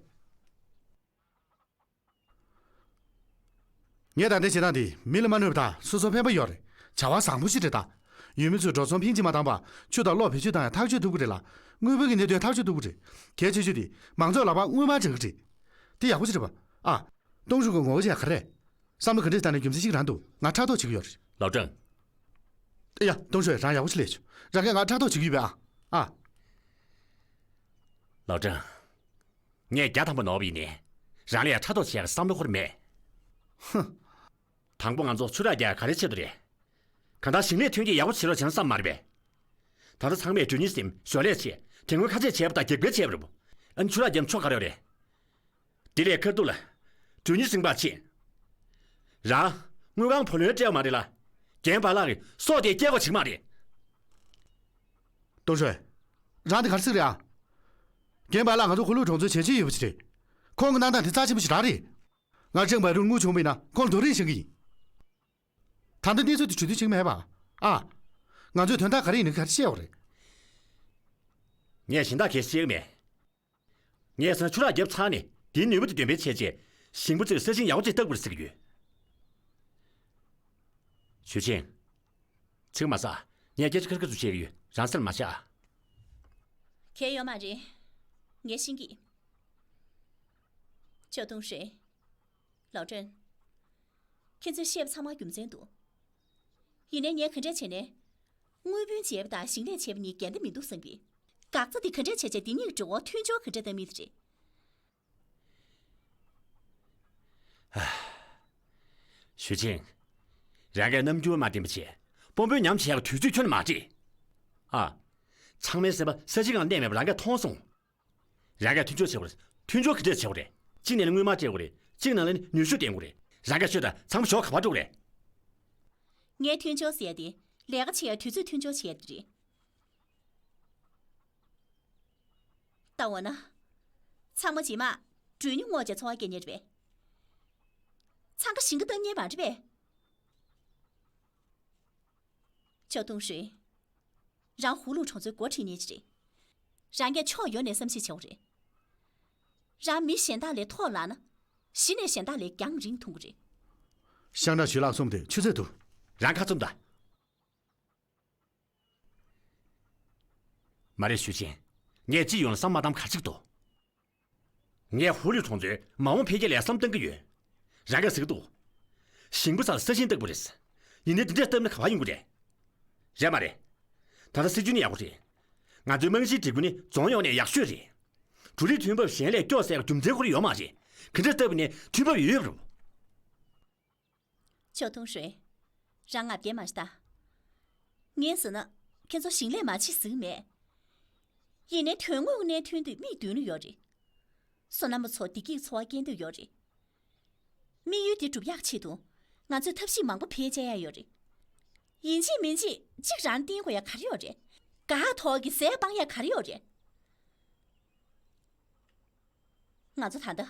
ངས་ད་ལྟའི་བྱེད་སྟངས་འདི་མི་ལ་མ་གནོད་པ་དང་སོ་སོར་ཕན་པ་ཡོད་རེད། བྱ་བ་བཟང་པོ་ཞིག་རེད་ད། ཡུལ་མི་ཚོས་འགྲོ་སོང་ཕིང་གཅིག་མ་བཏང་བར་ཆུ་དང་གློག་བེད་སྤྱོད་བཏང་ཡང་ཐག་གཅོད་ཐུབ་ཀྱི་རེད་ལ། དངོས་པོའི་གི་གནད་དོན་ཐག་གཅོད་ཐུབ་ཀྱི་རེད། གལ་ཆེ་ཤོས་དེ་མང་ཚོགས་ལག་པར་དངུལ་སྨར་འཇགས་ཀྱི་རེད། དེ་ཡག་པོ་ཞིག་རེད་པ། ཨ། ཏུང་ཧྲུའུ་གི་ངོ་བོ་ཅན་ག་རེ། བསམ་བློ་ག་འདྲས་བཏང་ནས་རྒྱུ་མཚན་ཞིག་རང་འདུག་ང་ཕྲག་དོག་བྱེད་ཀྱི་ཡོད་རེད། ལའོ་ཀྲང་། ཡ། ཏུང་ཧྲུའུ་རང་ཡག་པོ་ཞིག་ལས་བྱུང་། རང་གིས་ང་ཕྲག་དོག་བྱེད་ཀྱི་ཡོད་པས་ཨ། ཨ། ལའོ་ཀྲང་། ངས་བརྒྱ་ཐམ་པ་ནོར་བ་ཡིན་ནའི། རང་ལ་ཡང་ཕྲག་དོག་བྱེད་ཡག་བསམ་བློ་ཁོ་རང་མེད། ཧུམ། དང་པོ་ང་ཚོ་ཆུ་རགས་རྒྱག་ག་རེ་ཆེད་དུ་རེད། གང་ལྟར་ཞིང་ལས་ཐོན་སྐྱེད་ཡག་པོ་བྱེད་རོགས་བྱེད་ན་བསམ་མ་རེད་པས། ད་ལྟ་ཚང་མས་སྒྲོལ་མ་ཟིན། ཞོར་ལས་བྱས། དེ་སྔོན་ཁ་ཆད་བྱས་པ་དང་རྒྱབ་འགལ་བྱས་པ་རེད་པོ། ཨ་ནི་ཆུ་རགས་རྒྱབ་ཕྱོགས་ག་རེ་ཡོད་རེད། དེ་ལས་ཁ་ཐུག་ལ། སྒྲོལ་མ་ཟིན་པ་ཆེད། རང་། དངུལ་ཁང་བུ་ལོན་སྤྲད་པ་མ་རེད་ལ། རྒན་པཱ་ལགས་ཀྱི་སྲོག་དེ་སྐྱེལ་དགོས་བྱེད་ཀྱི་མ་རེད། ཏུང་ཧྲུའུ། རང་དེ་ག་རེ་ཟེར་རེད་ཨ། རྒན་པཱ་ལགས་ང་ཚོ་ཧུའུ་ལུའུ་གྲོང་ཚོའི་བྱས་རྗེས་ཡོད་པ་ཅིག་རེད། ཁོང་གི་གནང་སྟངས་དེ་རྩ་ཆེན་པོ་ཞེ་དྲག་རེད། ང་ཀྲང་པའེ་ཧྲུའུ་དངུལ་བྱུང་བ་ཡིན་ན་ཁོང་ལ་རྡོག་རིལ་བྱེད་ཀྱི་ཡིན། ད་ལྟ་གནས་ཚུལ་དེ་གྲོས་བསྡུར་བྱེད་ཀྱི་མེད་པ། ཨ། ང་ཚོས་དོན་དག་ག་རེ་ཡིན་ན་ག་རེ་བཤད་དགོས་རེད། ངས་གཞན་དག་གས་བཤད་ཀྱི་མེད། ངས་ཟེར་ན་ཆུ་རགས་བརྒྱབ་ཚར་ནས་དེའི་ནུས་པ་དེ་འདོན་སྤེལ་བྱས་རྗེས། ཞིང་པ་ཚོས་ས་ཞིང་ཡག་པོ་ཅིག་བཏབ་དགོས་རེད་ཟེར་གྱི་ཡོད། ཞུས་ཆིང་། ཚིག་མ་ཟ། ངས་སྐད་ཆ་ཁ་ཁ་ཚུར་བཤད་ཀྱི་ཡོད། རང་སེམས་མ་ཆགས། གལ་ཡོད་མ་རེད། ངས་ཤེས་ཀྱི། ཅོ་ཏུང་ཧྲེ། ལའོ་ཀྲན། ཁྱེད་ཚོས་བཤད་པ་ཚང་མ་རྒྱུ་མཚན་འདུག་ཡིན་ནའི་ངས་ག་འདྲས་བྱས་ནས། དངུལ་བུན་འཇལ་བ་དང་ཞིང་ལས་བྱས་པ་གཉིས་འགལ་ཟླ་མི་འདུག་བསམ་གི། འགག་རྩ་དེ་ག་འདྲས་བྱས་བྱས་དེ་གཉིས་ཀྱི་འབྲེལ་བ་མཐུན་སྦྱོར་ག་འདྲས་གཏོང་མིན་དེ་རེད། ཞུས་ཆིང་། རང་གིས་རྣམ་འགྱུར་མ་བསྟན་པ་བྱས། དཔོན་པོའི་ཉམས་བྱེད་ཡག་དུས་ཚོད་ཁྱོན་ནས་མ་སྤྲད། ཨ། ཚང་མའི་སེམས་པ་ས་ཞིང་ནང་གནས་མེད་པ་རང་གིས་མཐོང་སོང་། རང་གིས་མཐུན་སྦྱོར་བྱེད་དགོས་རེད། མཐུན་སྦྱོར་ག་འདྲས་བྱེད་དགོས་རེད། གཅིག་ནས་ལ་དངུལ་སྨར་སྤྲད་དགོས་རེད། གཅིག་ནས་ལ་ནི་ནུས་ཤུགས་ལྡན་དགོས་རེད། རང་གིས་ཤོད་དང་། ཚང་མ་ཞོགས་ག་པར་འགྲོ་དགོས་རེད། ངས་མཐུན་སྦྱོར་ཟེར་ཡ་དེ་ལས་ཀ་བྱེད་ཡ་དུས་ཚོད་མཐུན་སྦྱོར་བྱེད་ཡ་དེ་རེད། ད་འོ་ན། ཚང་མ་རྗེས་མ་སྒྲོལ་མ་སྔོག་བྱས་འཚོ་བ་སྐྱེལ་མཁན་རེད་པས། འཚང་ཁ་ཞིང་ཁ་བཏབ་མཁན་མ་རེད་པས། ཅོ་ཏུང་ཧྲེ། རང་ཧུའུ་ལུའུ་གྲོང་ཚོའི་འགོ་ཁྲིད་མཁན་ཅིག་རེད། རང་གིས་ཕྱོགས་ཡོངས་ནས་བསམ་གཞིག་བྱེད་དགོས་རེད། རང་མི་གཞན་དག་ལས་མཐོ་ལངས་ན། གཞི་ནས་གཞན་དག་ལས་རྒྱང་རིང་ཐོན་གྱི་རེད། ཤང་ཀྲང་ཞུས་ལགས་གསུངས་དེ་ཆུ་ཚོད་དུ། རང་ཁ་བཙུམ་དང་། མ་རེད་ཞུས་ཆིང་། ངས་སྤྱི་ཡོངས་ལ་བསམ་བློ་བཏང་ག་ཅིག་འདུག་ངས་ཧུའུ་ལུའུ་གྲོང་ཚོའི་མ་འོངས་འཕེལ་རྒྱས་ལ་བསམ་བཏང་གི་ཡོད། རང་གིས་ཟེར་གི་འདུག་ཞིང་པ་ཚོར་ས་ཞིང་བཏབ་དགོས་རེད། ཡིན་ནའི་འདི་འདྲས་བཏབ་ན་ག་པར་ཡོང་གི་རེད། རེད་མ་རེད། ད་ལྟ་སྲིད་ཇུས་ནི་ཡག་པོ་རེད། ང་ཚོའི་རྨང་གཞིའི་སྒྲིག་བཀོད་ནི་རྫོང་ཡོངས་ནས་ཡག་ཤོས་རེད། འབྲུ་རིགས་ཐོན་འབབ་གཞན་ལས་སྐྱོ་ཟེར་རྒྱུ་མཚན་ཁོ་རང་ཡོད་མ་རེད། ག་འདྲས་བཏབ་ནས་ཐོན་འབབ་ཡོད་ཡོད་རེད། ཅོ་ཏུང་ཧྲེ། རང་ང་རྒྱལ་མ་ཤི་ད། ངས་ཟེར་ན། ཁྱེད་ཚོ་ཞིང་ལས་མ་བྱེད་ཟེར་གི་མེད། ཡིན་ནའི་དོན་དངོས་ཀྱི་གནད་དོན་དེ་མིག་མདུན་ལ་ཡོད་རེད། སོ་ནམ་པ་ཚོ་བདེ་སྐྱིད་འཚོ་བ་སྐྱེལ་འདོད་ཡོད་རེད། དམིགས་ཡུལ་དེ་སྒྲུབ་ཡག་ཆེད་དུ། ང་ཚོས་ཐབས་ཤེས་མང་པོ་བེད་སྤྱད་ཡ་ཡོད་རེད། ཡིན་གཅིག་མིན་གཅིག་གཅིག་རང་བསྟེན་དགོས་ཡ་ག་རེ་ཡོད་རེད། དགའ་ཐོག་གི་ཟས་སྤང་ཡ་ག་རེ་ཡོད་རེད། ང་ཚོ་ད་ལྟ་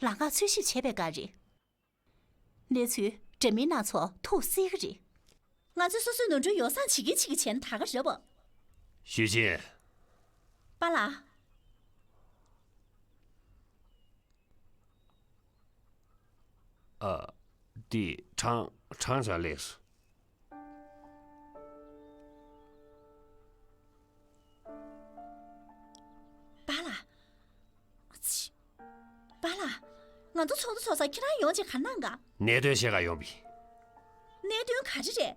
ལམ་ཁ་འཚོལ་ཞིབ་བྱས་པའི་སྐབས་རེད། གནས་ཚུལ་འདྲ་མིན་སྣ་ཚོགས་ཐུག་སྲིད་ཀྱི་རེད། ང་ཚོས་སོ་སོའི་ནོར་འཁྲུལ་ཡོ་བསྲང་བྱེད་ཀྱིན་བྱེད་ཀྱིན་བྱས་ན་ད་ག་རེད་པ། ཞུས་ཅིན། པཱ་ལགས། ཨ། འདི་ཁྲང་ཁྲང་ཅོན་ལེགས། པཱ་ལགས། ཕྱི། པཱ་ལགས། ང་ཚོ་ཚོགས་འདུ་ཚོགས་སར་ཁྱེད་རང་ཡོང་བྱས་ག་རེ་གནང་ག་གནད་དོན་བཤད་ག་ཡོང་བི། གནད་དོན་ག་རེ་རེད།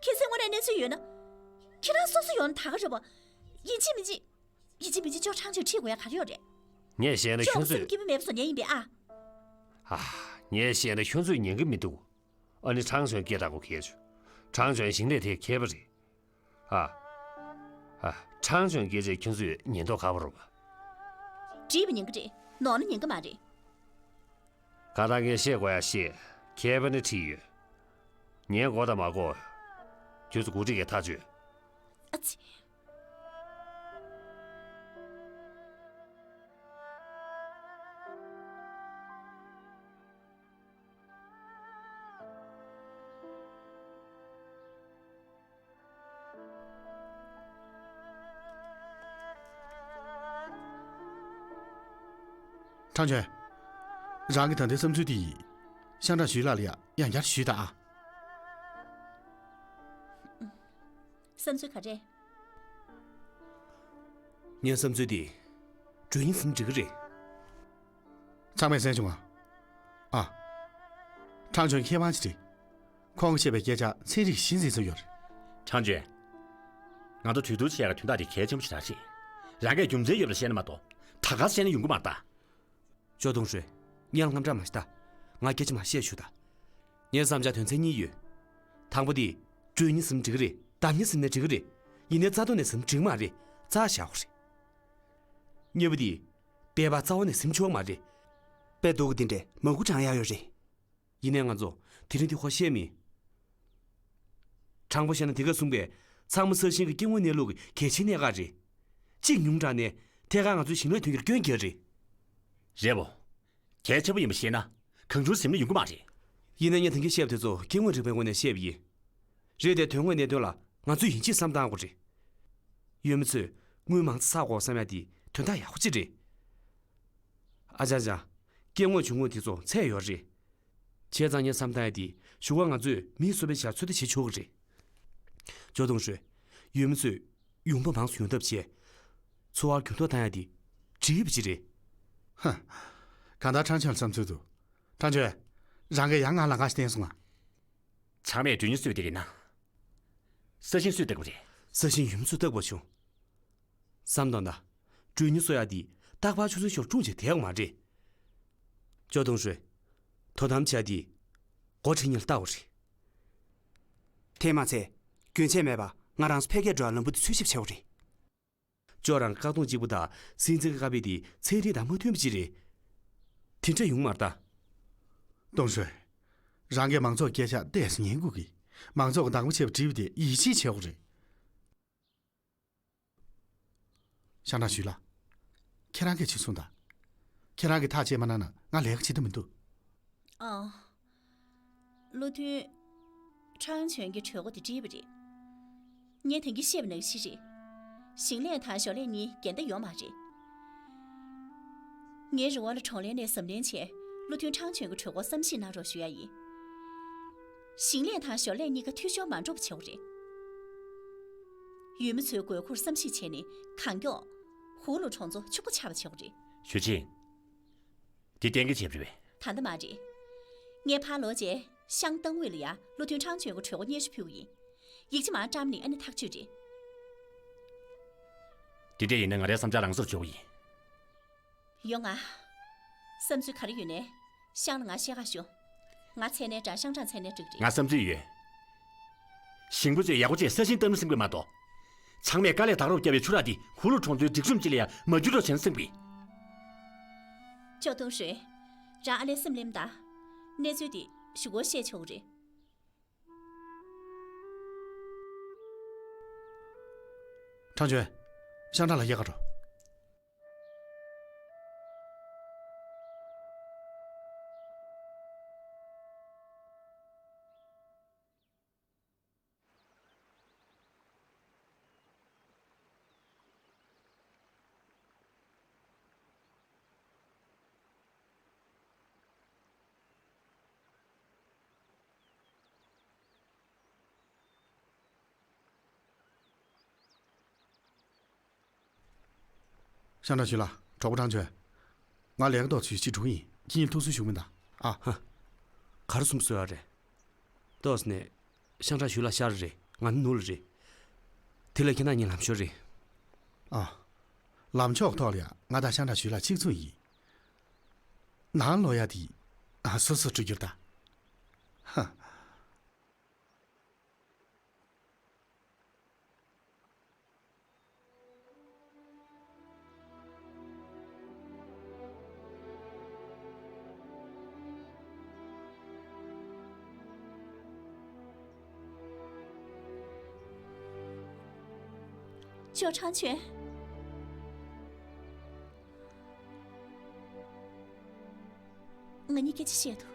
ཁྱེད་ཚོས་དངོས་གནས་གནས་ཚུལ་ཡོད་ན། ཁྱེད་རང་སོ་སོ་ཡོང་ན་ད་ག་རེད་པ། ཡིན་གཅིག་མིན་གཅིག་ཡིན་གཅིག་མིན་གཅིག་ཅོ་ཁྲང་ཅོན་ཁྲིད་དགོས་ཡ་ག་རེ་ཡོད་རེད། ངས་བཤད་ན་ཁྱོད་ཅོ་ཚོས། སེམས་སྐྱིད་པོ་མེད་པ་བཟོ་ཉན་ཡིན་པས་ཨ། ཨ། ངས་བཤད་ན་ཁྱོད་ཚོས་ཉན་གི་མི་འདུག་ཨ་ནི་ཁྲང་ཅོན་སྐད་གྲགས་པོ་གལ་ཆེ། ཁྲང་ཅོན་ཞིང་ལས་ཐད་མཁས་པ་རེད། ཨ། ཨ། ཁྲང་ཅོན་སྐད་ཆ་ཁྱོད་ཚོས་ཉན་མདོག་ཁ་པོ་རེད་པ། བྲིས་པ་ཉན་གི་རེད། ནོར་ན་ཉན་གི་མ་རེད། གང་ལྟར་ངས་བཤད་དགོས་ཡ་བཤད། མཁས་པ་ནི་ཁྲིད་ཡོད། ཉན་དགོས་དང་མ་དགོས། ཁྱོད་ཚོ་གོ་སྒྲིག་གིས་ཐག་གཅོད། ཨ་ཙི། ཁྲང་ཅོན། རང་གི་ད་ལྟའི་བསམ་ཚུལ་དེ་ཡིན། ཤང་ཀྲང་ཞུས་ལགས་ལ་ཡང་ཡང་བསྐྱར་ཞུས་དང་ཨ། བསམ་ཚུལ་ག་རེ། ངའི་བསམ་ཚུལ་འདི། གྲོས་ཉིན་ཟིན་འགྲིག་གི་རེད། ཚང་མས་གསན་བྱུང་ང་། ཨ། ཁྲང་ཅོན་མཁས་དབང་ཅིག་རེད། ཁོང་གིས་བཤད་པའི་སྐད་ཆ་ཚན་རིག་གཞི་འཛིན་ས་ཡོད་རེད། ཁྲང་ཅོན། ང་ཚོ་གྲོས་བསྡུར་བྱེད་ཡག་གི་དོན་དག་དེ་གལ་ཆེན་པོ་ཞིག་རང་རེད། རང་གིས་རྒྱུ་མཚན་ཡོད་པ་བཤད་ན་མ་གཏོགས་ད་ག་བཤད་ན་ཡོང་གི་མ་རེད་ད། ཅོ་ཏུང་ཧྲུའེ། ངས་ལ་དངངས་སྐྲག་མ་བྱེད་ད། ང་སྐད་ཆ་མ་བཤད་ཞུ་ད། ངའི་བསམ་འཆར་དོན་ཚན་གཉིས་ཡོད། དང་པོ་དེ། གྲོས་ཉིན་ཟིན་འགྲིག་གི་རེད། གདམ་ཉིན་ཟིན་ནས་འགྲིག་གི་རེད། ཡིན་ནའི་རྩ་ཐོག་ནས་ཟིན་འགྲིག་མ་རེད། རྩ་བཞག་དགོས་རེད། གཉིས་པ་དེ། སྦས་པ་རྩ་བ་ནས་ཟིན་ཆོག་མ་རེད། དཔེ་སྡུག་གི་འདི་འདྲས་མ་གུ་དྲང་ཡག་ཡོད་རེད། ཡིན་ནའི་ང་ཚོ་དེ་རིང་འདི་ཧོ་བཤད་མིན། དྲང་པོ་བཤད་ན་དེ་ག་གསུངས་པས་ཚང་མ་ས་ཞིང་གི་སྐྱེ་དངོས་གནས་ལུགས་ཀྱི་གལ་ཆེའི་གནད་འགག་རེད། གཅིག་ཉུང་དྲགས་ནས་ཐད་ཀར་ང་ཚོའི་ཞིང་ལས་ཐོན་སྐྱེད་ལ་སྐྱོན་རྒྱག་རེད། རེད་བོ། གལ་ཆེན་པོ་ཡིན་པ་ཤེས་ན་གང་བྱུང་ཟིན་ན་ཡོང་གི་མ་རེད། ཡིན་ན་ངས་ད་གིན་བཤད་པ་དེ་ཚོ་སྐྱེ་དངོས་རིག་པའི་ངོས་ནས་བཤད་པ་ཡིན། རེད་དེ་དོན་དངོས་གནད་དོན་ལ་ང་ཚོས་ཡིན་གཅིག་བསམ་བཏང་དགོས་རེད། ཡུལ་མི་ཚོས་དངུལ་མང་ཙམ་བསགས་དགོས་བསམ་ཡ་དེ་དོན་དག་ཡག་པོ་ཅིག་རེད། ཨ་ཅག་ཅག་སྐྱེ་དངོས་བྱུང་དངོས་དེ་ཚོ་ཚད་ཡོད་རེད། བྱས་ཙང་ངས་བསམ་བཏང་ཡ་དེ་གཞུག་ག་ང་ཚོས་མིའི་གསོ་སྤེལ་བྱ་ཚོད་ལྟ་བྱེད་ཆོག་གི་རེད། ཅོ་ཏུང་ཧྲུའེ། ཡུལ་མི་ཚོས་ཡོང་འབབ་མང་ཙམ་ཡོང་ཐབས་བྱས། འཚོ་བར་འགྱུར་ལྡོག་བཏང་ཡ་དེ་འགྲིག་པ་ཅིག་རེད། ཧ། གང་ལྟར་ཁྲང་ཆོན་བསམ་ཚུལ་དུ། ཁྲང་ཆོན། རང་གིས་ཡང་ང་ལ་ང་ཞིག་བསྟན་སོང་ང་། ཚང་མས་གྲོས་ཉིན་གསོས་བསྡད་ཀྱི་ན། ས་ཞིང་གསོས་བསྡད་དགོས་རེད། ས་ཞིང་ཡུལ་མི་ཚོས་བརྟག་པ་བྱུང་། བསམ་དང་ད། གྲོས་ཉིན་གསོ་ཡ་དེ་རྟག་པར་ཆུ་ཚོད་ཤོར་ཀྲུང་བྱས་བསྡད་ཡོད་མ་རེད། ཅོ་ཏུང་ཧྲུའེ། དོ་དམ་བྱ་དེ། སྒོ་ཁྲི་ཉིན་ལྟ་བ་རེད། དེ་མ་ཚད། རྒྱུན་ཆད་མེད་པར་ང་རང་ཚོ་འཕེལ་རྒྱས་འགྲོ་བའི་ལམ་བུ་དེ་འཚོལ་ཞིབ་བྱེད་དགོས་རེད། ཅོ་རང་བཀག་སྡོམ་གཅིག་པུ་དང་སྲིད་འཛིན་གྱི་བཀའ་འབེབས་དེ་ཚན་རིག་དང་མ་མཐུན་པ་ཅིག་རེད། དེ་འདྲ་ཡོང་མ་རེད་ད། ཏུང་ཧྲུའེ། རང་གིས་མང་ཚོགས་སྐད་ཆ་ཏོག་ཙམ་ཉན་དགོས་ཀི། མང་ཚོགས་ཀྱིས་བདག་པོ་བྱས་པ་འགྲིག་པ་དེ་ཡིད་ཆེས་བྱེད་དགོས་རེད། ཤང་ཀྲང་ཞུས་ལགས། ཁྱེད་རང་གིས་ཅིག་གསུངས་དང་། ཁྱེད་རང་གིས་ཐག་བཅད་མ་གནང་ན་ང་ལས་ཀ་བྱེད་ཐུབ་མི་འདུག་ཨ། བློ་མཐུན་ཁྲང་ཆོན་གྱི་གྲོས་འགོ་དེ་འགྲིག་པ་རེད། ངས་ད་གིན་བཤད་པ་ནང་བཞིན་རེད། ཞིང་ལས་དང་ཞོར་ལས་གཉིས་འགལ་ཟླ་ཡོད་མ་རེད། ངའི་རེ་བ་ལ་གྲོང་ལྷན་ནས་གཟབ་ནན་བྱས་བློ་མཐུན་ཁྲང་ཆོན་གྱི་གྲོས་འགོར་བསམ་གཞིག་གནང་རོགས་ཞུ་ཡ་ཡིན། ཞིང་ལས་དང་ཞོར་ལས་གཉིས་ཀ་འཐུས་ཤོར་མ་འགྲོ་བ་བྱེད་དགོས་རེད། ཡུལ་མི་ཚོའི་དགོས་མཁོར་བསམ་གཞིག་བྱས་ནས་གང་མགྱོགས་ཧུའུ་ལུ་གྲོང་ཚོ་ཕྱུག་པོ་ཆགས་པ་བྱེད་དགོས་རེད། ཞུས་ཅིན། འདི་གཏན་འཁེལ་བྱས་པ་རེད་པས། ད་ལྟ་མ་རེད། ངས་ཕར་ལོག་རྗེས་ཤང་ཏང་ཝེ་ལ་ཡ་བློ་མཐུན་ཁྲང་ཆོན་གྱི་གྲོས་འགོ་སྙན་ཞུ་ཕུལ་གྱི་ཡིན། ཡིག་ཆ་མར་བཀྲམ་ནས་ཨ་ནི་ཐག་གཅོད་རེད། འདི་འདྲ་ཡིན་ན་ང་རའི་བསམ་འཆར་རང་སོར་འཇོག་གི་ཡིན། ཡོང་ང་། བསམ་ཚུལ་ག་རེ་ཡོད་ནའི་ཤང་ལ་ང་བཤད་ག་ཞུ། ང་མཚན་ནས་འདྲ་ཤང་ཀྲང་མཚན་ནས་འགྲིག་རེད། ང་བསམ་ཚུལ་ཡོད། ཞིང་པ་ཚོས་ཡག་པོ་བྱས་ས་ཞིང་བཏབ་ན་བསམ་གི་མ་གཏོགས། ཚང་མས་དཀའ་ལས་དག་རོགས་བརྒྱབ་པའི་ཆུ་རགས་འདི་ཧུའུ་ལུ་གྲོང་ཚོའི་སྒྲིག་སྲུང་ཅིག་ལ་ཡང་མ་འགྱུར་རོགས་བྱས་ན་བསམ་གི། ཅོ་ཏུང་ཧྲུའེ། རང་ཨ་ལས་སེམས་གླེམ་དང་། གནས་ཚུལ་འདི་གཞུག་གུ་བཤད་ཆོག་གི་རེད། ཁྲང་ཆོན། ཤང་ཁྲང་ལ་སྐྱེལ་ག་འགྲོ། ཤང་ཁྲང་ཞུས་ལགས། གྲོགས་པོ་ཁྲང་ཆོན། ང་ལས་ཀ་ཏོག་ཙམ་ཅིག་འགྲོ་གི་ཡིན། ཁྱེད་གཉིས་ཐུགས་གསོ་ཞུ་གི་མིན་ད། ཨ། ཧ། ག་རེ་གསུང་གི་ཡོད་རེད། ཏོག་ཙམ་ནས་ཤང་ཁྲང་ཞུས་ལགས་ཤར་རེད། ང་ནི་ནུབ་ལ་རེད། དེ་ལ་ཁྱེད་རང་གཉིས་ལམ་ཞོར་རེད། ཨ། ལམ་ཕྱོགས་ཐོག་ལ་ཡ་ང་དང་ཤང་ཁྲང་ཞུས་ལགས་གཅིག་མཚུངས་ཡིན། ནང་ལོགས་ཡ་དེ། ཨ། སོ་སོ་འགྲོ་རྒྱུ་རེད་ད། ཧ། ཞའོ་ཁྲང་ཆོན། ང་གཉིས་སྐད་ཆ་བཤད་དོ།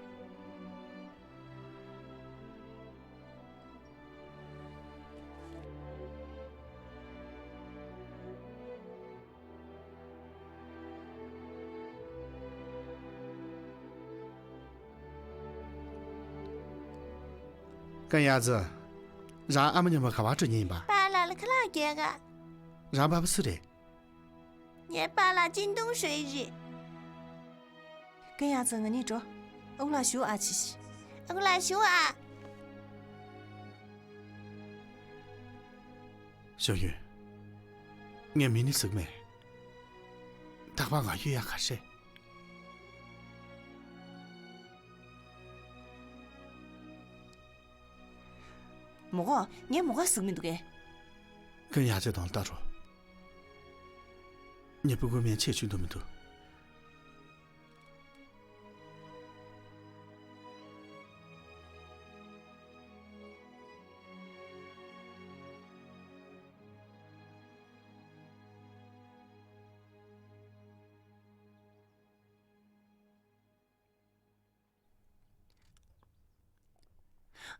ཀན་ཡ་ཙི། རང་ཨ་མ་མཉམ་པོ་ག་པར་འགྲོ་མཁན་ཡིན་པ། པཱ་ལགས་ལ་ཁ་ལག་སྐྱེལ་ག། རང་པཱ་ཕ་སུ་རེད། ངའི་པཱ་ལགས་ཅིན་ཏུང་ཧྲུའེ་རེད། ཀན་ཡ་ཙི། ང་གཉིས་འགྲོ། ཨ་ཁུ་ལགས་ཞུ་ཨ་ཆི་ཤི། ཨ་ཁུ་ལགས་ཞུ་ཨ། ཞའོ་ཡུན། ངས་མི་ནི་ཟིག་མེད། རྟག་པར་ང་ཡོད་ཡ་ག་རེ་རེད། མོ་གོ། ངས་མོ་ག་ཟིག་མི་འདུག་གས། ཀན་ཡ་ཙི་དང་ལྟ་རོགས། ངས་སྤུ་གུ་མན་ཆད་བཅུག་འདུག་མི་འདུག།